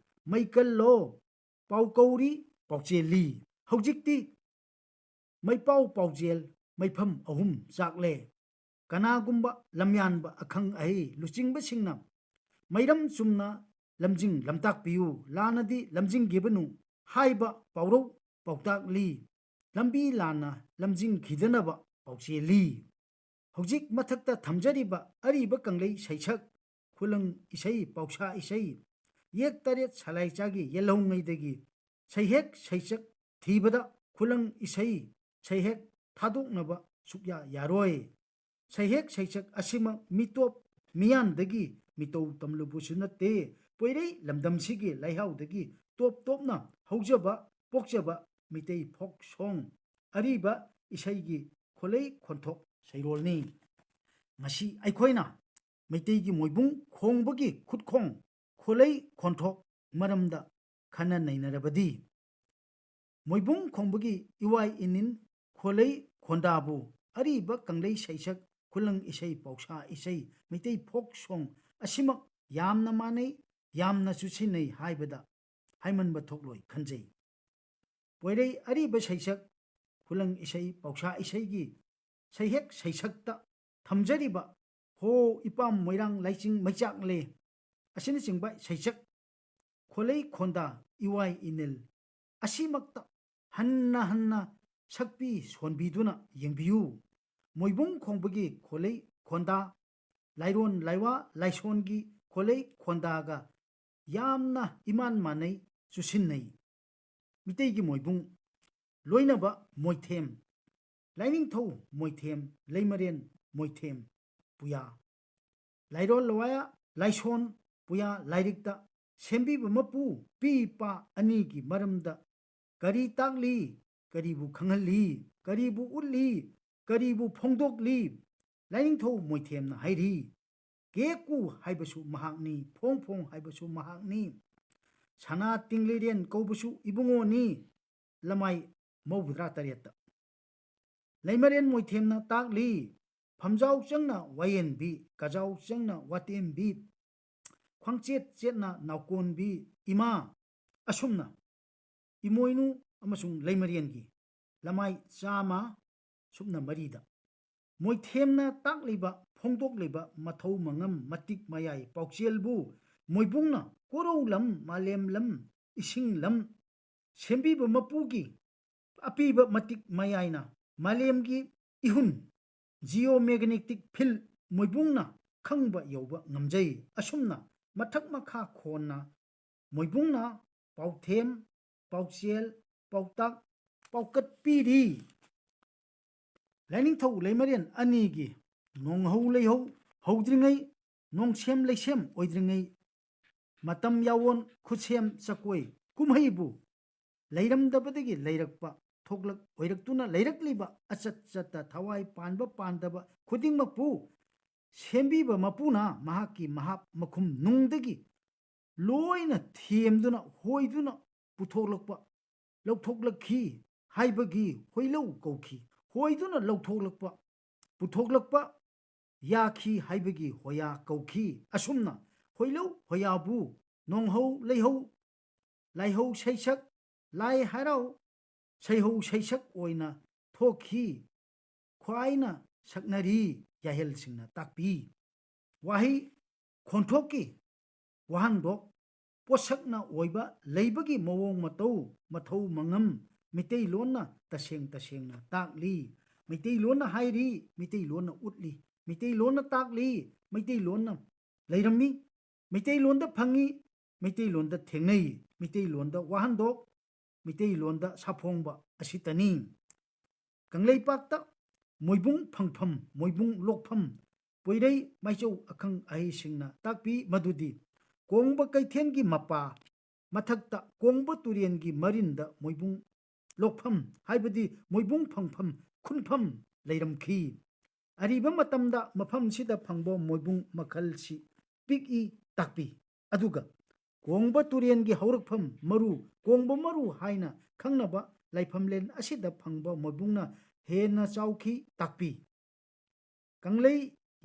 ꯃꯩꯀꯜꯂꯣ, ꯄꯥꯎ ꯀꯧꯔꯤ, ꯄꯥꯎꯆꯦꯜꯂꯤ꯫ ꯍꯧꯖꯤꯛꯇꯤ ꯃꯩꯄꯥꯎ ꯄꯥꯎꯖꯦꯜ ꯃꯩꯐꯝ ꯑꯍꯨꯝ ꯆꯥꯛꯂꯦ꯫ ꯀꯅꯥꯒꯨꯝꯕ ꯂꯝꯌꯥꯟꯕ ꯑꯈꯪ ꯑꯍꯩ ꯂꯨꯆꯤꯡꯕꯁꯤꯡꯅ ꯃꯩꯔꯝ ꯆꯨꯝꯅ ꯂꯝꯖꯤꯡ ꯂꯝꯇꯥꯛꯄꯤꯌꯨ, ꯂꯥꯟꯅꯗꯤ ꯂꯝꯖꯤꯡꯈꯤꯕꯅꯨ ꯍꯥꯏꯕ ꯄꯥꯎꯔꯧ ꯄꯥꯎꯇꯥꯛꯂꯤ꯫ ꯂꯝꯕꯤ ꯂꯥꯟꯅ ꯂꯝꯖꯤꯡꯈꯤꯗꯅꯕ ꯄꯥꯎꯆꯦꯜꯂꯤ꯫ ꯍꯧꯖꯤꯛ ꯃꯊꯛꯇ ꯊꯝꯖꯔꯤꯕ ꯑꯔꯤꯕ ꯀꯪꯂꯩ ꯁꯩꯁꯛ ꯈꯨꯂꯪ ꯏꯁꯩ, ꯄꯥꯎꯁꯥ ꯏꯁꯩ, ꯌꯦꯛ ꯇꯔꯦꯠ ꯁꯂꯥꯏꯆꯥꯒꯤ ꯌꯦꯜꯍꯧꯉꯩꯗꯒꯤ ꯁꯩꯍꯦꯛ ꯁꯩꯆꯛ ꯊꯤꯕꯗ ꯈꯨꯂꯪ ꯏꯁꯩ ꯁꯩꯍꯦꯛ ꯊꯥꯗꯣꯛꯅꯕ ꯁꯨꯛꯌꯥ ꯌꯥꯔꯣꯏ꯫ ꯁꯩꯍꯦꯛ ꯁꯩꯆꯛ ꯑꯁꯤꯃꯛ ꯃꯤꯇꯣꯞ ꯃꯤꯌꯥꯟꯗꯒꯤ ꯃꯤꯇꯧ ꯇꯝꯂꯨꯕꯁꯨ ꯅꯠꯇꯦ꯫ ꯄꯣꯏꯔꯩ ꯂꯝꯗꯝꯁꯤꯒꯤ ꯂꯩꯍꯥꯎꯗꯒꯤ ꯇꯣꯞ ꯇꯣꯞꯅ ꯍꯧꯖꯕ ꯄꯣꯛꯆꯕ ꯃꯤꯇꯩ ꯐꯣꯛ ꯁꯣꯡ, ꯑꯔꯤꯕ ꯏꯁꯩꯒꯤ ꯈꯣꯂꯩ ꯈꯣꯟꯊꯣꯛ ꯁꯩꯔꯣꯜꯅꯤ꯫ ꯉꯁꯤ ꯑꯩꯈꯣꯏꯅ ꯃꯩꯇꯩꯒꯤ ꯃꯣꯏꯕꯨꯡ ꯈꯣꯡꯕꯒꯤ ꯈꯨꯠꯈꯣꯡ, ꯈꯣꯂꯩ ꯈꯣꯟꯊꯣꯛ ꯃꯔꯝꯗ ꯈꯟꯅ ꯅꯩꯅꯔꯕꯗꯤ, ꯃꯣꯏꯕꯨꯡ ꯈꯣꯡꯕꯒꯤ ꯏꯋꯥꯏ ꯏꯅꯤꯟ ꯈꯣꯂꯩ ꯈꯣꯟꯗꯥꯕꯨ ꯑꯔꯤꯕ ꯀꯪꯂꯩ ꯁꯩꯁꯛ, ꯈꯨꯂꯪ ꯏꯁꯩ, ꯄꯥꯎꯁꯥ ꯏꯁꯩ, ꯃꯩꯇꯩ ꯐꯣꯛ ꯁꯣꯡ ꯑꯁꯤꯃꯛ ꯌꯥꯝꯅ ꯃꯥꯟꯅꯩ, ꯌꯥꯝꯅꯁꯨ ꯁꯤꯟꯅꯩ ꯍꯥꯏꯕꯗ ꯍꯥꯏꯃꯟꯕ ꯊꯣꯛꯂꯣꯏ ꯈꯟꯖꯩ꯫ ꯄꯣꯏꯔꯩ ꯑꯔꯤꯕ ꯁꯩꯁꯛ, ꯈꯨꯂꯪ ꯏꯁꯩ, ꯄꯥꯎꯁꯥ ꯏꯁꯩꯒꯤ ꯁꯩꯍꯦꯛ ꯁꯩꯁꯛꯇ ꯊꯝꯖꯔꯤꯕ ꯍꯣ ꯏꯄꯥꯝ ꯃꯣꯏꯔꯥꯡ ꯂꯥꯏꯆꯤꯡ ꯃꯩꯆꯥꯛꯂꯦ ꯑꯁꯤꯅꯆꯤꯡꯕ ꯁꯩꯁꯛ, ꯈꯣꯂꯩ ꯈꯣꯟꯗꯥ, ꯏꯋꯥꯏ ꯏꯅꯤꯜ ꯑꯁꯤꯃꯛꯇ ꯍꯟꯅ ꯍꯟꯅ ꯁꯛꯄꯤ ꯁꯣꯟꯕꯤꯗꯨꯅ ꯌꯦꯡꯕꯤꯌꯨ꯫ ꯃꯣꯏꯕꯨꯡ ꯈꯣꯡꯕꯒꯤ ꯈꯣꯂꯩ ꯈꯣꯟꯗꯥ, ꯂꯥꯏꯔꯣꯟ ꯂꯥꯏꯋꯥ ꯂꯥꯏꯁꯣꯟꯒꯤ ꯈꯣꯂꯩ ꯈꯣꯟꯗꯥꯒ ꯌꯥꯝꯅ ꯏꯃꯥꯟ ꯃꯥꯟꯅꯩ, ꯆꯨꯁꯤꯟꯅꯩ꯫ ꯃꯤꯇꯩꯒꯤ ꯃꯣꯏꯕꯨꯡ, ꯂꯣꯏꯅꯕ ꯃꯣꯏꯊꯦꯝ, ꯂꯥꯏꯅꯤꯡꯊꯧ ꯃꯣꯏꯊꯦꯝ, ꯂꯩꯃꯔꯦꯟ ꯃꯣꯏꯊꯦꯝ, ꯄꯨꯌꯥ꯫ ꯂꯥꯏꯔꯣꯜ ꯂꯋꯥꯏ ꯂꯥꯏꯁꯣꯟ ꯄꯨꯌꯥ ꯂꯥꯏꯔꯤꯛꯇ ꯁꯦꯝꯕꯤꯕ ꯃꯄꯨ ꯄꯤ ꯄꯥ ꯑꯅꯤꯒꯤ ꯃꯔꯝꯗ ꯀꯔꯤ ꯇꯥꯛꯂꯤ, ꯀꯔꯤꯕꯨ ꯈꯪꯍꯜꯂꯤ, ꯀꯔꯤꯕꯨ ꯎꯠꯂꯤ, ꯀꯔꯤꯕꯨ ꯐꯣꯡꯗꯣꯛꯂꯤ? ꯂꯥꯏꯅꯤꯡꯊꯧ ꯃꯣꯏꯊꯦꯝꯅ ꯍꯥꯏꯔꯤ, ꯀꯦꯀꯨ ꯍꯥꯏꯕꯁꯨ ꯃꯍꯥꯛꯅꯤ, ꯐꯣꯡ ꯐꯣꯡ ꯍꯥꯏꯕꯁꯨ ꯃꯍꯥꯛꯅꯤ, ꯁꯅꯥ ꯇꯤꯡꯂꯤꯔꯦꯟ ꯀꯧꯕꯁꯨ ꯏꯕꯨꯡꯉꯣꯅꯤ, ꯂꯃꯥꯏ ꯃꯧꯗ꯭ꯔꯥ ꯇꯔꯦꯠꯇ꯫ ꯂꯩꯃꯔꯦꯟ ꯃꯣꯏꯊꯦꯝꯅ ꯇꯥꯛꯂꯤ, ꯐꯝꯖꯥꯎ ꯆꯪꯅ ꯋꯥꯌꯦꯟꯕꯤ, ꯀꯖꯥꯎ ꯆꯪꯅ ꯋꯥꯇꯦꯝꯕꯤ, ꯈ꯭ꯋꯥꯡꯆꯦꯠ ꯆꯦꯠꯅ ꯅꯥꯎꯀꯣꯟꯕꯤ ꯏꯃꯥ꯫ ꯑꯁꯨꯝꯅ ꯏꯃꯣꯏꯅꯨ ꯑꯃꯁꯨꯡ ꯂꯩꯃꯔꯦꯟꯒꯤ ꯂꯃꯥꯏ ꯆꯥꯝꯃ ꯁꯨꯞꯅ ꯃꯔꯤꯗ ꯃꯣꯏꯊꯦꯝꯅ ꯇꯥꯛꯂꯤꯕ, ꯐꯣꯡꯗꯣꯛꯂꯤꯕ ꯃꯊꯧ ꯃꯉꯝ, ꯃꯇꯤꯛ ꯃꯌꯥꯏ, ꯄꯥꯎꯆꯦꯜꯕꯨ ꯃꯣꯏꯕꯨꯡꯅ ꯀꯣꯔꯧ ꯂꯝ, ꯃꯥꯂꯦꯝ ꯂꯝ, ꯏꯁꯤꯡ ꯂꯝ, ꯁꯦꯝꯕꯤꯕ ꯃꯄꯨꯒꯤ ꯑꯄꯤꯕ ꯃꯇꯤꯛ ꯃꯌꯥꯏꯅ ꯃꯥꯂꯦꯝꯒꯤ ꯏꯍꯨꯟ, geomagnetic field, ꯃꯣꯏꯕꯨꯡꯅ ꯈꯪꯕ ꯌꯧꯕ ꯉꯝꯖꯩ꯫ ꯑꯁꯨꯝꯅ ꯃꯊꯛ ꯃꯈꯥ ꯈꯣꯟꯅ ꯃꯣꯏꯕꯨꯡꯅ ꯄꯥꯎꯊꯦꯝ, ꯄꯥꯎꯆꯦꯜ, ꯄꯥꯎꯇꯥꯛ, ꯄꯥꯎꯀꯠ ꯄꯤꯔꯤ꯫ ꯂꯥꯏꯅꯤꯡꯊꯧ ꯂꯩꯃꯔꯦꯟ ꯑꯅꯤꯒꯤ ꯅꯣꯡꯍꯧ ꯂꯩꯍꯧ ꯍꯧꯗ꯭ꯔꯤꯉꯩ, ꯅꯣꯡꯁꯦꯝ ꯂꯩꯁꯦꯝ ꯑꯣꯏꯗ꯭ꯔꯤꯉꯩ, ꯃꯇꯝ ꯌꯥꯋꯣꯟ ꯈꯨꯠꯁꯦꯝ ꯆꯀꯣꯏ ꯀꯨꯝꯍꯩꯕꯨ ꯂꯩꯔꯝꯗꯕꯗꯒꯤ ꯂꯩꯔꯛꯄ, ꯊꯣꯛꯂꯛ ꯑꯣꯏꯔꯛꯇꯨꯅ ꯂꯩꯔꯛꯂꯤꯕ ꯑꯆꯠ ꯆꯠꯇ ꯊꯋꯥꯏ ꯄꯥꯟꯕ ꯄꯥꯟꯗꯕ ꯈꯨꯗꯤꯡꯃꯛꯄꯨ ꯁꯦꯝꯕꯤꯕ ꯃꯄꯨꯅ ꯃꯍꯥꯛꯀꯤ ꯃꯍꯥꯛ ꯃꯈꯨꯝ ꯅꯨꯡꯗꯒꯤ ꯂꯣꯏꯅ ꯊꯦꯝꯗꯨꯅ ꯍꯣꯏꯗꯨꯅ ꯄꯨꯊꯣꯛꯂꯛꯄ, ꯂꯧꯊꯣꯛꯂꯛꯈꯤ ꯍꯥꯏꯕꯒꯤ ꯍꯣꯏꯂꯧ ꯀꯧꯈꯤ꯫ ꯍꯣꯏꯗꯨꯅ ꯂꯧꯊꯣꯛꯂꯛꯄ, ꯄꯨꯊꯣꯛꯂꯛꯄ ꯌꯥꯈꯤ ꯍꯥꯏꯕꯒꯤ ꯍꯣꯌꯥ ꯀꯧꯈꯤ꯫ ꯑꯁꯨꯝꯅ ꯍꯣꯏꯂꯧ ꯍꯣꯌꯥꯕꯨ ꯅꯣꯡꯍꯧ ꯂꯩꯍꯧ, ꯂꯥꯏꯍꯧ ꯁꯩꯁꯛ, ꯂꯥꯏ ꯍꯔꯥꯎ, ꯁꯩꯍꯧ ꯁꯩꯁꯛ ꯑꯣꯏꯅ ꯊꯣꯛꯈꯤ꯫ ꯈ꯭ꯋꯥꯏꯅ ꯁꯛꯅꯔꯤ ꯌꯥꯍꯦꯜꯁꯤꯡꯅ ꯇꯥꯛꯄꯤ꯫ ꯋꯥꯍꯩ ꯈꯣꯟꯊꯣꯛꯀꯤ ꯋꯥꯍꯟꯊꯣꯛ ꯄꯣꯠꯁꯛꯅ ꯑꯣꯏꯕ ꯂꯩꯕꯒꯤ ꯃꯑꯣꯡ ꯃꯇꯧ, ꯃꯊꯧ ꯃꯉꯝ ꯃꯤꯇꯩꯂꯣꯟꯅ ꯇꯁꯦꯡ ꯇꯁꯦꯡꯅ ꯇꯥꯛꯂꯤ꯫ ꯃꯩꯇꯩꯂꯣꯟꯅ ꯍꯥꯏꯔꯤ, ꯃꯩꯇꯩꯂꯣꯟꯅ ꯎꯠꯂꯤ, ꯃꯩꯇꯩꯂꯣꯟꯅ ꯇꯥꯛꯂꯤ, ꯃꯩꯇꯩꯂꯣꯟꯅ ꯂꯩꯔꯝꯃꯤ, ꯃꯩꯇꯩꯂꯣꯟꯗ ꯐꯪꯉꯤ, ꯃꯩꯇꯩꯂꯣꯟꯗ ꯊꯦꯡꯅꯩ, ꯃꯩꯇꯩꯂꯣꯟꯗ ꯋꯥꯍꯟꯊꯣꯛ, ꯃꯩꯇꯩꯂꯣꯟꯗ ꯁꯥꯐꯣꯡꯕ ꯑꯁꯤꯇꯅꯤ꯫ ꯀꯪꯂꯩꯄꯥꯛꯇ ꯃꯣꯏꯕꯨꯡ ꯐꯪꯐꯝ, ꯃꯣꯏꯕꯨꯡ ꯂꯣꯛꯐꯝ, ꯄꯣꯏꯔꯩ ꯃꯥꯏꯆꯧ ꯑꯈꯪ ꯑꯍꯩꯁꯤꯡꯅ ꯇꯥꯛꯄꯤ ꯃꯗꯨꯗꯤ ꯀꯣꯡꯕ ꯀꯩꯊꯦꯜꯒꯤ ꯃꯄꯥ ꯃꯊꯛꯇ ꯀꯣꯡꯕ ꯇꯨꯔꯦꯜꯒꯤ ꯃꯔꯤꯟꯗ ꯃꯣꯏꯕꯨꯡ ꯂꯣꯛꯐꯝ, ꯍꯥꯏꯕꯗꯤ ꯃꯣꯏꯕꯨꯡ ꯐꯪꯐꯝ, ꯈꯨꯟꯐꯝ ꯂꯩꯔꯝꯈꯤ꯫ ꯑꯔꯤꯕ ꯃꯇꯝꯗ ꯃꯐꯝꯁꯤꯗ ꯐꯪꯕ ꯃꯣꯏꯕꯨꯡ ꯃꯈꯜꯁꯤ ꯄꯤꯛꯏ ꯇꯥꯛꯄꯤ꯫ ꯑꯗꯨꯒ ꯀꯣꯡꯕ ꯇꯨꯔꯦꯜꯒꯤ ꯍꯧꯔꯛꯐꯝ ꯃꯔꯨ, ꯀꯣꯡꯕ ꯃꯔꯨ ꯍꯥꯏꯅ ꯈꯪꯅꯕ ꯂꯥꯏꯐꯝꯂꯦꯟ ꯑꯁꯤꯗ ꯐꯪꯕ ꯃꯣꯏꯕꯨꯡꯅ ꯍꯦꯟꯅ ꯆꯥꯎꯈꯤ ꯇꯥꯛꯄꯤ꯫ ꯀꯪꯂꯩ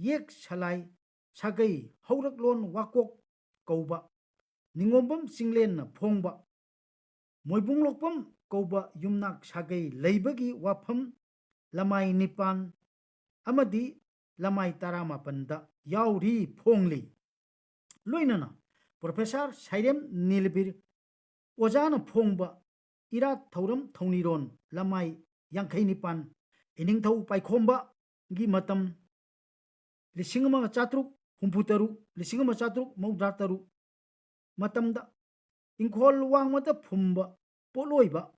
ꯌꯦꯛ ꯁꯂꯥꯏ ꯁꯥꯒꯩ ꯍꯧꯔꯛꯂꯣꯟ ꯋꯥꯀꯣꯛ ꯀꯧꯕ ꯅꯤꯉꯣꯝꯕꯝ ꯆꯤꯡꯂꯦꯟꯅ ꯐꯣꯡꯕ ꯃꯣꯏꯕꯨꯡ ꯂꯣꯛꯄꯝ ꯀꯧꯕ ꯌꯨꯝꯅꯥꯛ ꯁꯥꯒꯩ ꯂꯩꯕꯒꯤ ꯋꯥꯐꯝ ꯂꯃꯥꯏ ꯅꯤꯄꯥꯟ ꯑꯃꯗꯤ ꯂꯃꯥꯏ ꯇꯔꯥꯃꯥꯄꯟꯗ ꯌꯥꯎꯔꯤ ꯐꯣꯡꯂꯤ꯫ ꯂꯣꯏꯅꯅ ꯄ꯭ꯔꯣꯐꯦꯁꯔ ꯁꯥꯏꯔꯦꯝ ꯅꯤꯂꯕꯤꯔ ꯑꯣꯖꯥꯅ ꯐꯣꯡꯕ ꯏꯔꯥꯠ ꯊꯧꯔꯝ ꯊꯧꯅꯤꯔꯣꯟ ꯂꯃꯥꯏ ꯌꯥꯡꯈꯩ ꯅꯤꯄꯥꯟ, ꯏꯅꯤꯡꯊꯧ ꯄꯥꯏꯈꯣꯝꯕꯒꯤ ꯃꯇꯝ, ꯂꯤꯁꯤꯡ ꯑꯃꯒ ꯆꯥꯇ꯭ꯔꯨꯛ ꯍꯨꯝꯐꯨ ꯇꯔꯨꯛ, ꯂꯤꯁꯤꯡ ꯑꯃ ꯆꯥꯇ꯭ꯔꯨꯛ ꯃꯧꯗ꯭ꯔꯥ ꯇꯔꯨꯛ ꯃꯇꯝꯗ ꯏꯪꯈꯣꯜ ꯋꯥꯡꯃꯗ ꯐꯨꯝꯕ ꯄꯣꯠꯂꯣꯏꯕ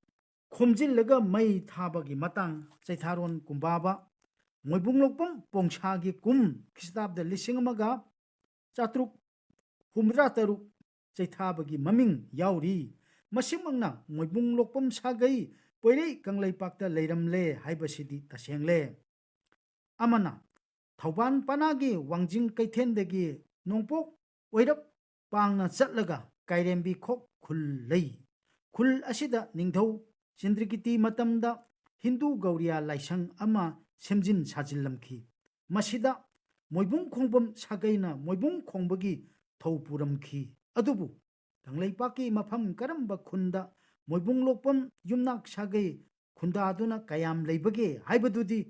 ꯈꯣꯝꯖꯤꯜꯂꯒ ꯃꯩ ꯊꯥꯕꯒꯤ ꯃꯇꯥꯡ ꯆꯩꯊꯥꯔꯣꯟ ꯀꯨꯝꯕꯥꯕ, ꯃꯣꯏꯕꯨꯡ ꯂꯣꯛꯄꯝ ꯄꯣꯡꯁꯥꯒꯤ ꯀꯨꯝ ꯈ꯭ꯔꯤꯁꯇꯥꯕꯗ ꯂꯤꯁꯤꯡ ꯑꯃꯒ ꯆꯥꯇ꯭ꯔꯨꯛ ꯍꯨꯝꯐꯨꯇꯔꯥ ꯇꯔꯨꯛ ꯆꯩꯊꯥꯕꯒꯤ ꯃꯃꯤꯡ ꯌꯥꯎꯔꯤ꯫ ꯃꯁꯤꯃꯛꯅ ꯃꯣꯏꯕꯨꯡ ꯂꯣꯛꯄꯝ ꯁꯥꯒꯩ ꯄꯣꯏꯔꯩ ꯀꯪꯂꯩꯄꯥꯛꯇ ꯂꯩꯔꯝꯂꯦ ꯍꯥꯏꯕꯁꯤꯗꯤ ꯇꯁꯦꯡꯂꯦ꯫ ꯑꯃꯅ ꯊꯧꯕꯥꯜ ꯄꯅꯥꯒꯤ ꯋꯥꯡꯖꯤꯡ ꯀꯩꯊꯦꯜꯗꯒꯤ ꯅꯣꯡꯄꯣꯛ ꯑꯣꯏꯔꯞ ꯄꯥꯡꯅ ꯆꯠꯂꯒ ꯀꯥꯏꯔꯦꯝꯕꯤ ꯈꯣꯛ ꯈꯨꯜ ꯂꯩ꯫ ꯈꯨꯜ ꯑꯁꯤꯗ ꯅꯤꯡꯊꯧ ꯆꯤꯟꯗ꯭ꯔꯀꯤꯇꯤ ꯃꯇꯝꯗ ꯍꯤꯟꯗꯨ ꯒꯧꯔꯤꯌꯥ ꯂꯥꯏꯁꯪ ꯑꯃ ꯁꯦꯝꯖꯤꯟ ꯁꯥꯖꯤꯜꯂꯝꯈꯤ꯫ ꯃꯁꯤꯗ ꯃꯣꯏꯕꯨꯡ ꯈꯣꯡꯕꯝ ꯁꯥꯒꯩꯅ ꯃꯣꯏꯕꯨꯡ ꯈꯣꯡꯕꯒꯤ ꯊꯧ ꯄꯨꯔꯝꯈꯤ꯫ ꯑꯗꯨꯕꯨ ꯀꯪꯂꯩꯄꯥꯛꯀꯤ ꯃꯐꯝ ꯀꯔꯝꯕ ꯈꯨꯟꯗ ꯃꯣꯏꯕꯨꯡ ꯂꯣꯛꯄꯝ ꯌꯨꯝꯅꯥꯛ ꯁꯥꯒꯩ ꯈꯨꯟꯗꯥꯗꯨꯅ ꯀꯌꯥꯝ ꯂꯩꯕꯒꯦ ꯍꯥꯏꯕꯗꯨꯗꯤ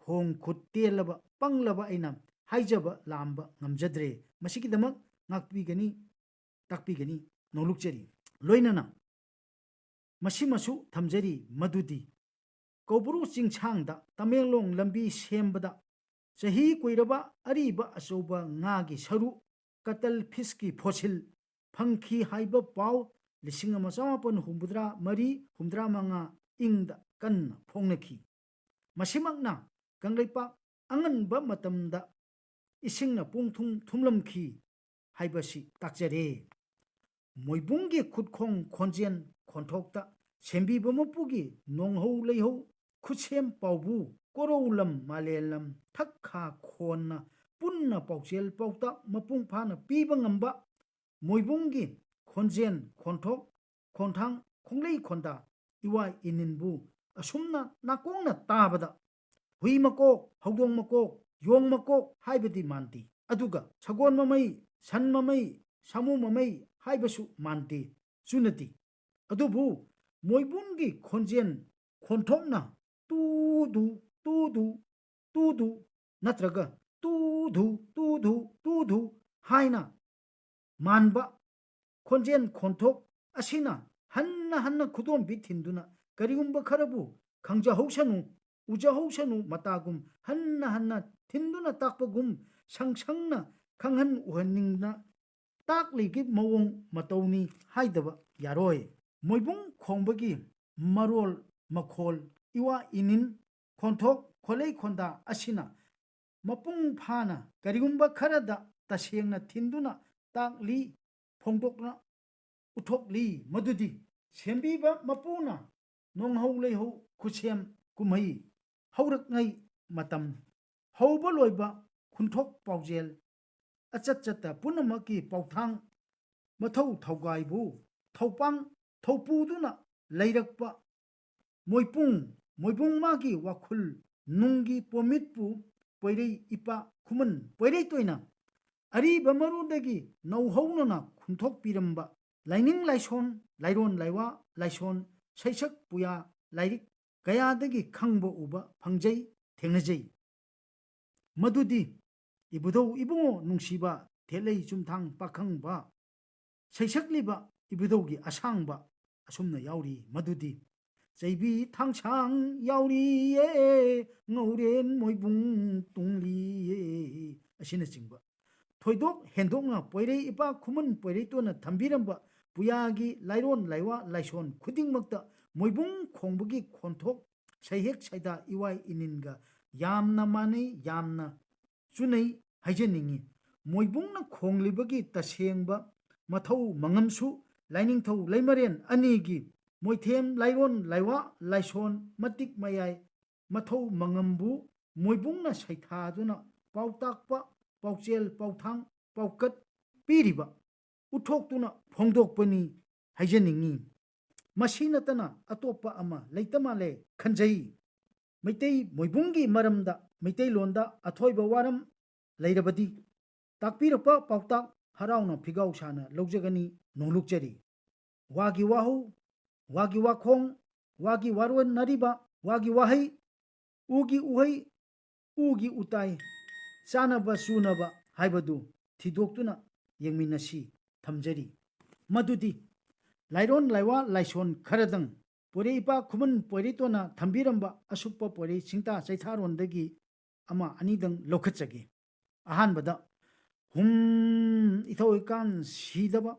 ꯈꯣꯡ ꯈꯨꯠ ꯇꯦꯜꯂꯕ ꯄꯪꯂꯕ ꯑꯩꯅ ꯍꯥꯏꯖꯕ ꯂꯥꯝꯕ ꯉꯝꯖꯗ꯭ꯔꯦ꯫ ꯃꯁꯤꯒꯤꯗꯃꯛ ꯉꯥꯛꯄꯤꯒꯅꯤ, ꯇꯥꯛꯄꯤꯒꯅꯤ ꯅꯣꯡꯂꯨꯛꯆꯔꯤ꯫ ꯂꯣꯏꯅꯅ ꯃꯁꯤꯃꯁꯨ ꯊꯝꯖꯔꯤ ꯃꯗꯨꯗꯤ ꯀꯧꯕ꯭ꯔꯨ ꯆꯤꯡꯁꯥꯡꯗ ꯇꯃꯦꯡꯂꯣꯡ ꯂꯝꯕꯤ ꯁꯦꯝꯕꯗ ꯆꯍꯤ ꯀꯨꯏꯔꯕ ꯑꯔꯤꯕ ꯑꯆꯧꯕ ꯉꯥꯒꯤ ꯁꯔꯨ, ꯀꯇꯜ ꯐꯤꯁꯀꯤ ꯐꯣꯁꯤꯜ, ꯐꯪꯈꯤ ꯍꯥꯏꯕ ꯄꯥꯎ ꯂꯤꯁꯤꯡ ꯑꯃ ꯆꯃꯥꯄꯟ ꯍꯨꯝꯐꯨꯇꯔꯥ ꯃꯔꯤ ꯍꯨꯝꯐꯨꯇꯔꯥ ꯃꯉꯥ ꯏꯪꯗ ꯀꯟꯅ ꯐꯣꯡꯅꯈꯤ꯫ ꯃꯁꯤꯃꯛꯅ ꯀꯪꯂꯩꯄꯥꯛ ꯑꯉꯟꯕ ꯃꯇꯝꯗ ꯏꯁꯤꯡꯅ ꯄꯨꯡ ꯊꯨꯝ ꯊꯨꯝꯂꯝꯈꯤ ꯍꯥꯏꯕꯁꯤ ꯇꯥꯛꯆꯔꯦ꯫ ꯃꯣꯏꯕꯨꯡꯒꯤ ꯈꯨꯠꯈꯣꯡ ꯈꯣꯟꯖꯦꯜ ꯈꯣꯟꯊꯣꯛꯇ ꯁꯦꯝꯕꯤꯕ ꯃꯄꯨꯒꯤ ꯅꯣꯡꯍꯧ ꯂꯩꯍꯧ ꯈꯨꯠꯁꯦꯝ ꯄꯥꯎꯕꯨ ꯀꯣꯔꯧꯂꯝ ꯃꯥꯂꯦꯂꯝ ꯊꯛꯈꯥ ꯈꯣꯟꯅ ꯄꯨꯟꯅ ꯄꯥꯎꯖꯦꯜ ꯄꯥꯎꯇꯥꯛ ꯃꯄꯨꯡ ꯐꯥꯅ ꯄꯤꯕ ꯉꯝꯕ ꯃꯣꯏꯕꯨꯡꯒꯤ ꯈꯣꯟꯖꯦꯜ ꯈꯣꯟꯊꯣꯛ ꯈꯣꯟꯊꯥꯡ ꯈꯣꯡꯂꯩ ꯈꯣꯟꯗꯥ ꯏꯋꯥ ꯏꯅꯤꯟꯕꯨ ꯑꯁꯨꯝꯅ ꯅꯥꯀꯣꯡꯅ ꯇꯥꯕꯗ ꯍꯨꯏ ꯃꯀꯣꯛ, ꯍꯧꯗꯣꯡ ꯃꯀꯣꯛ, ꯌꯣꯡ ꯃꯀꯣꯛ ꯍꯥꯏꯕꯗꯤ ꯃꯥꯟꯗꯦ꯫ ꯑꯗꯨꯒ ꯁꯒꯣꯜ ꯃꯃꯩ, ꯁꯟ ꯃꯃꯩ, ꯁꯥꯃꯨ ꯃꯃꯩ ꯍꯥꯏꯕꯁꯨ ꯃꯥꯟꯗꯦ, ꯆꯨꯅꯗꯦ꯫ ꯑꯗꯨꯕꯨ ꯃꯣꯏꯕꯨꯡꯒꯤ ꯈꯣꯟꯖꯦꯜ ꯈꯣꯟꯊꯣꯛꯅ ꯇꯨꯗꯨ, ꯇꯨꯗꯨ, ꯇꯨꯗꯨ ꯅꯠꯇ꯭ꯔꯒ ꯇꯨꯗꯨ, ꯇꯨꯗꯨ, ꯇꯨꯗꯨ ꯍꯥꯏꯅ ꯃꯥꯟꯕ ꯈꯣꯟꯖꯦꯜ ꯈꯣꯟꯊꯣꯛ ꯑꯁꯤꯅ ꯍꯟꯅ ꯍꯟꯅ ꯈꯨꯗꯣꯝꯕꯤ ꯊꯤꯟꯗꯨꯅ ꯀꯔꯤꯒꯨꯝꯕ ꯈꯔꯕꯨ ꯈꯪꯖꯍꯧꯁꯅꯨ, ꯎꯖꯍꯧꯁꯅꯨ ꯃꯇꯥꯒꯨꯝ ꯍꯟꯅ ꯍꯟꯅ ꯊꯤꯟꯗꯨꯅ ꯇꯥꯛꯄꯒꯨꯝ ꯁꯪ ꯁꯪꯅ ꯈꯪꯍꯟ ꯎꯍꯟꯅꯤꯡꯅ ꯇꯥꯛꯂꯤꯒꯤ ꯃꯑꯣꯡ ꯃꯇꯧꯅꯤ ꯍꯥꯏꯗꯕ ꯌꯥꯔꯣꯏ꯫ ꯃꯣꯏꯕꯨꯡ ꯈꯣꯡꯕꯒꯤ ꯃꯔꯣꯜ ꯃꯈꯣꯜ, ꯏꯋꯥ ꯏꯅꯤꯟ, ꯈꯣꯟꯊꯣꯛ ꯈꯣꯂꯩ ꯈꯣꯟꯗꯥ ꯑꯁꯤꯅ ꯃꯄꯨꯡ ꯐꯥꯅ ꯀꯔꯤꯒꯨꯝꯕ ꯈꯔꯗ ꯇꯁꯦꯡꯅ ꯊꯤꯟꯗꯨꯅ ꯇꯥꯛꯂꯤ, ꯐꯣꯡꯗꯣꯛꯅ ꯎꯠꯊꯣꯛꯂꯤ꯫ ꯃꯗꯨꯗꯤ ꯁꯦꯝꯕꯤꯕ ꯃꯄꯨꯅ ꯅꯣꯡꯍꯧ ꯂꯩꯍꯧ ꯈꯨꯠꯁꯦꯝ ꯀꯨꯝꯍꯩ ꯍꯧꯔꯛꯉꯩ ꯃꯇꯝ, ꯍꯧꯕ ꯂꯣꯏꯕ ꯈꯨꯟꯊꯣꯛ ꯄꯥꯎꯖꯦꯜ, ꯑꯆꯠ ꯆꯠꯇ ꯄꯨꯝꯅꯃꯛꯀꯤ ꯄꯥꯎꯊꯥꯡ ꯃꯊꯧ ꯊꯧꯒꯥꯏꯕꯨ ꯊꯧꯄꯥꯡ ꯊꯧꯄꯨꯗꯨꯅ ꯂꯩꯔꯛꯄ ꯃꯣꯏꯄꯨꯡ ꯃꯣꯏꯕꯨꯡ ꯃꯥꯒꯤ ꯋꯥꯈꯜ ꯅꯨꯡꯒꯤ ꯄꯣꯃꯤꯠꯄꯨ ꯄꯣꯏꯔꯩ ꯏꯄꯥ ꯈꯨꯃꯟ ꯄꯣꯏꯔꯩꯇꯣꯏꯅ ꯑꯔꯤꯕ ꯃꯔꯨꯗꯒꯤ ꯅꯧꯍꯧꯅꯅ ꯈꯨꯟꯊꯣꯛꯄꯤꯔꯝꯕ ꯂꯥꯏꯅꯤꯡ ꯂꯥꯏꯁꯣꯟ, ꯂꯥꯏꯔꯣꯟ ꯂꯥꯏꯋꯥ, ꯂꯥꯏꯁꯣꯟ, ꯁꯩꯁꯛ ꯄꯨꯌꯥ, ꯂꯥꯏꯔꯤꯛ ꯀꯌꯥꯗꯒꯤ ꯈꯪꯕ ꯎꯕ ꯐꯪꯖꯩ, ꯊꯦꯡꯅꯖꯩ꯫ ꯃꯗꯨꯗꯤ ꯏꯕꯨꯙꯧ ꯏꯕꯨꯡꯉꯣ ꯅꯨꯡꯁꯤꯕ, ꯊꯦꯠꯂꯩ ꯆꯨꯝꯊꯥꯡ ꯄꯥꯈꯪꯕ, ꯁꯩꯁꯛꯂꯤꯕ ꯏꯕꯨꯙꯧꯒꯤ ꯑꯁꯥꯡꯕ ꯑꯁꯨꯝꯅ ꯌꯥꯎꯔꯤ꯫ ꯃꯗꯨꯗꯤ ꯆꯩꯕꯤ ꯊꯥꯡꯁꯥꯡ ꯌꯥꯎꯔꯤꯌꯦ, ꯉꯧꯔꯦꯟ ꯃꯣꯏꯕꯨꯡ ꯇꯨꯡꯂꯤꯌꯦ ꯑꯁꯤꯅꯆꯤꯡꯕ ꯊꯣꯏꯗꯣꯛ ꯍꯦꯟꯗꯣꯛꯅ ꯄꯣꯏꯔꯩ ꯏꯄꯥ ꯈꯨꯃꯟ ꯄꯣꯏꯔꯩꯇꯣꯟꯅ ꯊꯝꯕꯤꯔꯝꯕ ꯄꯨꯌꯥꯒꯤ ꯂꯥꯏꯔꯣꯟ ꯂꯥꯏꯋꯥ ꯂꯥꯏꯁꯣꯟ ꯈꯨꯗꯤꯡꯃꯛꯇ ꯃꯣꯏꯕꯨꯡ ꯈꯣꯡꯕꯒꯤ ꯈꯣꯟꯊꯣꯛ ꯁꯩꯍꯦꯛ ꯁꯩꯗꯥ ꯏꯋꯥꯏ ꯏꯅꯤꯟꯒ ꯌꯥꯝꯅ ꯃꯥꯟꯅꯩ, ꯌꯥꯝꯅ ꯆꯨꯅꯩ ꯍꯥꯏꯖꯅꯤꯡꯏ꯫ ꯃꯣꯏꯕꯨꯡꯅ ꯈꯣꯡꯂꯤꯕꯒꯤ ꯇꯁꯦꯡꯕ ꯃꯊꯧ ꯃꯉꯝꯁꯨ ꯂꯥꯏꯅꯤꯡꯊꯧ ꯂꯩꯃꯔꯦꯟ ꯑꯅꯤꯒꯤ ꯃꯣꯏꯊꯦꯝ ꯂꯥꯏꯔꯣꯟ ꯂꯥꯏꯋꯥ ꯂꯥꯏꯁꯣꯟ ꯃꯇꯤꯛ ꯃꯌꯥꯏ ꯃꯊꯧ ꯃꯉꯝꯕꯨ ꯃꯣꯏꯕꯨꯡꯅ ꯁꯩꯊꯥꯗꯨꯅ ꯄꯥꯎꯇꯥꯛꯄ, ꯄꯥꯎꯆꯦꯜ, ꯄꯥꯎꯊꯥꯡ, ꯄꯥꯎꯀꯠ ꯄꯤꯔꯤꯕ ꯎꯠꯊꯣꯛꯇꯨꯅ ꯐꯣꯡꯗꯣꯛꯄꯅꯤ ꯍꯥꯏꯖꯅꯤꯡꯏ꯫ ꯃꯁꯤ ꯅꯠꯇꯅ ꯑꯇꯣꯞꯄ ꯑꯃ ꯂꯩꯇ ꯃꯥꯜꯂꯦ ꯈꯟꯖꯩ꯫ ꯃꯩꯇꯩ ꯃꯣꯏꯕꯨꯡꯒꯤ ꯃꯔꯝꯗ ꯃꯩꯇꯩꯂꯣꯟꯗ ꯑꯊꯣꯏꯕ ꯋꯥꯔꯝ ꯂꯩꯔꯕꯗꯤ ꯇꯥꯛꯄꯤꯔꯛꯄ ꯄꯥꯎꯇꯥꯛ ꯍꯔꯥꯎꯅ ꯐꯤꯒꯥꯎ ꯁꯥꯅ ꯂꯧꯖꯒꯅꯤ, ꯅꯣꯡꯂꯨꯛꯆꯔꯤ꯫ ꯋꯥꯒꯤ ꯋꯥꯍꯧ, ꯋꯥꯒꯤ ꯋꯥꯈꯣꯡ, ꯋꯥꯒꯤ ꯋꯥꯔꯣꯟꯅꯔꯤꯕ, ꯋꯥꯒꯤ ꯋꯥꯍꯩ, ꯎꯒꯤ ꯎꯍꯩ, ꯎꯒꯤ ꯎꯇꯥꯏ, ꯆꯥꯅꯕ ꯆꯨꯅꯕ ꯍꯥꯏꯕꯗꯨ ꯊꯤꯗꯣꯛꯇꯨꯅ ꯌꯦꯡꯃꯤꯟꯅꯁꯤ꯫ ꯊꯝꯖꯔꯤ꯫ ꯃꯗꯨꯗꯤ ꯂꯥꯏꯔꯣꯟ ꯂꯥꯏꯋꯥ ꯂꯥꯏꯁꯣꯟ ꯈꯔꯗꯪ ꯄꯣꯏꯔꯩ ꯏꯄꯥ ꯈꯨꯃꯟ ꯄꯣꯏꯔꯩꯇꯣꯟꯅ ꯊꯝꯕꯤꯔꯝꯕ ꯑꯁꯨꯞꯄ ꯄꯣꯏꯔꯩ ꯆꯤꯡꯇꯥ ꯆꯩꯊꯥꯔꯣꯟꯗꯒꯤ ꯑꯃ ꯑꯅꯤꯗꯪ ꯂꯧꯈꯠꯆꯒꯦ꯫ ꯑꯍꯥꯟꯕꯗ, ꯍꯨꯝ, ꯏꯊꯧ ꯏꯀꯥꯟ ꯁꯤꯗꯕ,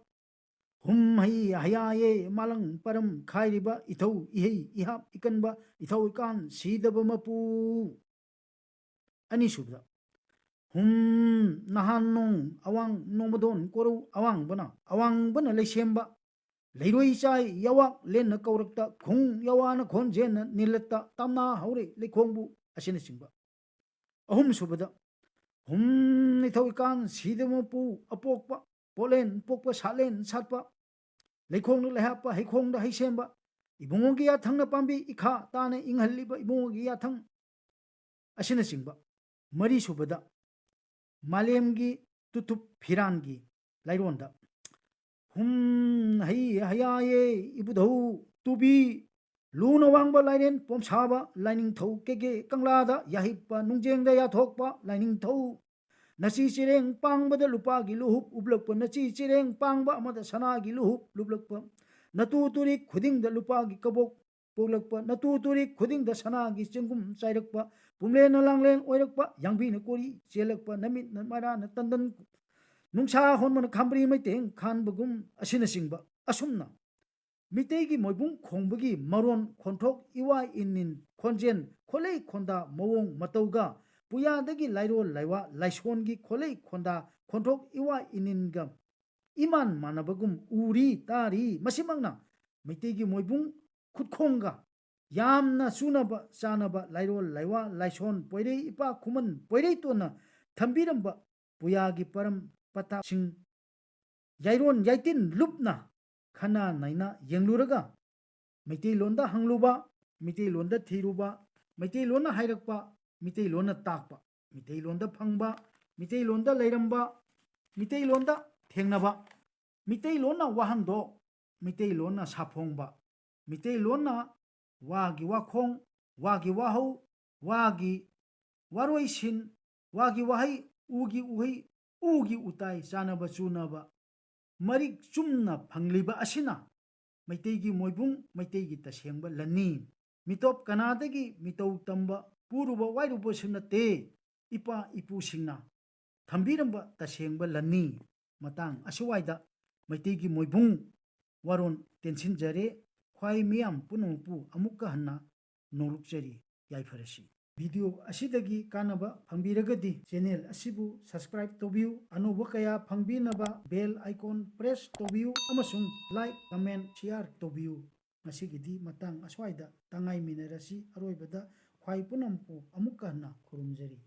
ꯍꯨꯝ ꯍꯩ ꯍꯌꯥꯌꯦ ꯃꯥꯂꯪ ꯄꯔꯝ ꯈꯥꯏꯔꯤꯕ ꯏꯊꯧ ꯏꯍꯩ ꯏꯍꯥꯞ ꯏꯀꯟꯕ ꯏꯊꯧ ꯏꯀꯥꯟ ꯁꯤꯗꯕ ꯃꯄꯨ꯫ ꯑꯅꯤꯁꯨꯕꯗ, ꯍꯨꯝ, ꯅꯍꯥꯟ ꯅꯣꯡ ꯑꯋꯥꯡ ꯅꯣꯡꯃꯗꯣꯟ ꯀꯣꯔꯧ ꯑꯋꯥꯡꯕꯅ, ꯑꯋꯥꯡꯕꯅ ꯂꯩꯁꯦꯝꯕ, ꯂꯩꯔꯣꯏ ꯆꯥꯏ ꯌꯥꯋꯥꯛ ꯂꯦꯟꯅ ꯀꯧꯔꯛꯇ, ꯈꯣꯡ ꯌꯥꯋꯥꯅ ꯈꯣꯟꯖꯦꯟꯅ ꯅꯤꯜꯂꯛꯇ, ꯇꯝꯅꯥ ꯍꯧꯔꯦ ꯂꯩꯈꯣꯡꯕꯨ ꯑꯁꯤꯅꯆꯤꯡꯕ꯫ ꯑꯍꯨꯝꯁꯨꯕꯗ, ꯍꯨꯝ, ꯏꯊꯧ ꯏꯀꯥꯟ ꯁꯤꯗꯕ ꯃꯄꯨ ꯑꯄꯣꯛꯄ, ꯄꯣꯠꯂꯦꯟ ꯄꯣꯛꯄ ꯁꯥꯠꯂꯦꯟ ꯁꯥꯠꯄ, ꯂꯩꯈꯣꯡꯗ ꯂꯩꯍꯥꯞꯄ ꯍꯩꯈꯣꯡꯗ ꯍꯩꯁꯦꯝꯕ, ꯏꯕꯨꯡꯉꯣꯒꯤ ꯌꯥꯊꯪꯅ ꯄꯥꯝꯕꯤ ꯏꯈꯥ ꯇꯥꯅ ꯏꯪꯍꯜꯂꯤꯕ ꯏꯕꯨꯡꯉꯣꯒꯤ ꯌꯥꯊꯪ ꯑꯁꯤꯅꯆꯤꯡꯕ꯫ ꯃꯔꯤꯁꯨꯕꯗ, ꯃꯥꯂꯦꯝꯒꯤ ꯇꯨꯇꯨꯞ ꯐꯤꯔꯥꯟꯒꯤ ꯂꯥꯏꯔꯣꯟꯗ, ꯍꯨꯝ, ꯍꯩ ꯍꯌꯥꯌꯦ ꯏꯕꯨꯙꯧ ꯇꯨꯕꯤ, ꯂꯨꯅ ꯋꯥꯡꯕ ꯂꯥꯏꯔꯦꯟ ꯄꯣꯝꯁꯥꯕ ꯂꯥꯏꯅꯤꯡꯊꯧ ꯀꯦꯒꯦ ꯀꯪꯂꯥꯗ ꯌꯥꯍꯤꯞꯄ ꯅꯨꯡꯖꯦꯡꯗ ꯌꯥꯊꯣꯛꯄ ꯂꯥꯏꯅꯤꯡꯊꯧ, ꯅꯆꯤ ꯆꯤꯔꯦꯡ ꯄꯥꯡꯕꯗ ꯂꯨꯄꯥꯒꯤ ꯂꯨꯍꯨꯞ ꯎꯞꯂꯛꯄ, ꯅꯆꯤ ꯆꯤꯔꯦꯡ ꯄꯥꯡꯕ ꯑꯃꯗ ꯁꯅꯥꯒꯤ ꯂꯨꯍꯨꯞ ꯂꯨꯞꯂꯛꯄ, ꯅꯇꯨ ꯇꯨꯔꯤꯛ ꯈꯨꯗꯤꯡꯗ ꯂꯨꯄꯥꯒꯤ ꯀꯕꯣꯛ ꯄꯣꯛꯂꯛꯄ, ꯅꯇꯨ ꯇꯨꯔꯤꯛ ꯈꯨꯗꯤꯡꯗ ꯁꯅꯥꯒꯤ ꯆꯦꯡꯒꯨꯝ ꯆꯥꯏꯔꯛꯄ, ꯄꯨꯝꯂꯦꯟꯅ ꯂꯥꯡꯂꯦꯟ ꯑꯣꯏꯔꯛꯄ, ꯌꯥꯡꯕꯤꯅ ꯀꯣꯔꯤ ꯆꯦꯜꯂꯛꯄ, ꯅꯃꯤꯠꯅ ꯃꯔꯥꯅ ꯇꯟꯗꯟ, ꯅꯨꯡꯁꯥ ꯍꯣꯟꯕꯅ ꯈꯥꯝꯕ꯭ꯔꯤ ꯃꯩꯇꯦꯡ ꯈꯥꯟꯕꯒꯨꯝ ꯑꯁꯤꯅꯆꯤꯡꯕ꯫ ꯑꯁꯨꯝꯅ ꯃꯤꯇꯩꯒꯤ ꯃꯣꯏꯕꯨꯡ ꯈꯣꯡꯕꯒꯤ ꯃꯔꯣꯟ, ꯈꯣꯟꯊꯣꯛ, ꯏꯋꯥ ꯏꯅꯤꯟ, ꯈꯣꯟꯖꯦꯜ, ꯈꯣꯠꯂꯩ ꯈꯣꯟꯗꯥ, ꯃꯑꯣꯡ ꯃꯇꯧꯒ ꯄꯨꯌꯥꯗꯒꯤ ꯂꯥꯏꯔꯣꯜ ꯂꯥꯏꯋꯥ ꯂꯥꯏꯁꯣꯟꯒꯤ ꯈꯣꯠꯂꯩ ꯈꯣꯟꯗꯥ, ꯈꯣꯟꯊꯣꯛ, ꯏꯋꯥ ꯏꯅꯤꯟꯒ ꯏꯃꯥꯟ ꯃꯥꯟꯅꯕꯒꯨꯝ ꯎꯔꯤ ꯇꯥꯔꯤ꯫ ꯃꯁꯤꯃꯛꯅ ꯃꯩꯇꯩꯒꯤ ꯃꯣꯏꯕꯨꯡ ꯈꯨꯠꯈꯣꯡꯒ ꯌꯥꯝꯅ ꯆꯨꯅꯕ ꯆꯥꯅꯕ ꯂꯥꯏꯔꯣꯜ ꯂꯥꯏꯋꯥ ꯂꯥꯏꯁꯣꯟ ꯄꯣꯏꯔꯩ ꯏꯄꯥ ꯈꯨꯃꯟ ꯄꯣꯏꯔꯩꯇꯣꯟꯅ ꯊꯝꯕꯤꯔꯝꯕ ꯄꯨꯌꯥꯒꯤ ꯄꯔꯝ ꯄꯊꯥꯞꯁꯤꯡ ꯌꯥꯏꯔꯣꯟ ꯌꯥꯏꯇꯤꯟ ꯂꯨꯞꯅ ꯈꯟꯅ ꯅꯩꯅ ꯌꯦꯡꯂꯨꯔꯒ ꯃꯩꯇꯩꯂꯣꯟꯗ ꯍꯪꯂꯨꯕ, ꯃꯩꯇꯩꯂꯣꯟꯗ ꯊꯤꯔꯨꯕ, ꯃꯩꯇꯩꯂꯣꯟꯅ ꯍꯥꯏꯔꯛꯄ, ꯃꯩꯇꯩꯂꯣꯟꯅ ꯇꯥꯛꯄ, ꯃꯩꯇꯩꯂꯣꯟꯗ ꯐꯪꯕ, ꯃꯩꯇꯩꯂꯣꯟꯗ ꯂꯩꯔꯝꯕ, ꯃꯩꯇꯩꯂꯣꯟꯗ ꯊꯦꯡꯅꯕ, ꯃꯩꯇꯩꯂꯣꯟꯅ ꯋꯥꯍꯟꯊꯣꯛ, ꯃꯩꯇꯩꯂꯣꯟꯅ ꯁꯥꯐꯣꯡꯕ, ꯃꯩꯇꯩꯂꯣꯟꯅ ꯋꯥꯒꯤ ꯋꯥꯈꯣꯡ, ꯋꯥꯒꯤ ꯋꯥꯍꯧ, ꯋꯥꯒꯤ ꯋꯥꯔꯣꯏꯁꯤꯟ, ꯋꯥꯒꯤ ꯋꯥꯍꯩ, ꯎꯒꯤ ꯎꯍꯩ, ꯎꯒꯤ ꯎꯇꯥꯏ, ꯆꯥꯅꯕ ꯆꯨꯅꯕ, ꯃꯔꯤꯛ ꯆꯨꯝꯅ ꯐꯪꯂꯤꯕ ꯑꯁꯤꯅ ꯃꯩꯇꯩꯒꯤ ꯃꯣꯏꯕꯨꯡ, ꯃꯩꯇꯩꯒꯤ ꯇꯁꯦꯡꯕ ꯂꯟꯅꯤ꯫ ꯃꯤꯇꯣꯞ ꯀꯅꯥꯗꯒꯤ ꯃꯤꯇꯧ ꯇꯝꯕ ꯄꯨꯔꯨꯕ ꯋꯥꯏꯔꯨꯕꯁꯨ ꯅꯠꯇꯦ꯫ ꯏꯄꯥ ꯏꯄꯨꯁꯤꯡꯅ ꯊꯝꯕꯤꯔꯝꯕ ꯇꯁꯦꯡꯕ ꯂꯟꯅꯤ꯫ ꯃꯇꯥꯡ ꯑꯁꯤꯋꯥꯏꯗ ꯃꯩꯇꯩꯒꯤ ꯃꯣꯏꯕꯨꯡ ꯋꯥꯔꯣꯟ ꯇꯦꯟꯁꯤꯟꯖꯔꯦ꯫ ꯈ꯭ꯋꯥꯏ ꯃꯤꯌꯥꯝ ꯄꯨꯝꯅꯃꯛꯄꯨ ꯑꯃꯨꯛꯀ ꯍꯟꯅ ꯅꯣꯡꯂꯨꯛꯆꯔꯤ꯫ ꯌꯥꯏꯐꯔꯁꯤ꯫ ꯚꯤꯗꯤꯑꯣ ꯑꯁꯤꯗꯒꯤ ꯀꯥꯟꯅꯕ ꯐꯪꯕꯤꯔꯒꯗꯤ channel ꯑꯁꯤꯕꯨ subscribe ꯇꯧꯕꯤꯌꯨ꯫ ꯑꯅꯧꯕ ꯀꯌꯥ ꯐꯪꯕꯤꯅꯕ bell icon press ꯇꯧꯕꯤꯌꯨ ꯑꯃꯁꯨꯡ like, comment, share ꯇꯧꯕꯤꯌꯨ꯫ ꯉꯁꯤꯒꯤꯗꯤ ꯃꯇꯥꯡ ꯑꯁ꯭ꯋꯥꯏꯗ ꯇꯉꯥꯏꯃꯤꯟꯅꯔꯁꯤ꯫ ꯑꯔꯣꯏꯕꯗ ꯈ꯭ꯋꯥꯏ ꯄꯨꯝꯅꯃꯛꯄꯨ ꯑꯃꯨꯛꯀ ꯍꯟꯅ ꯈꯨꯔꯨꯝꯖꯔꯤ꯫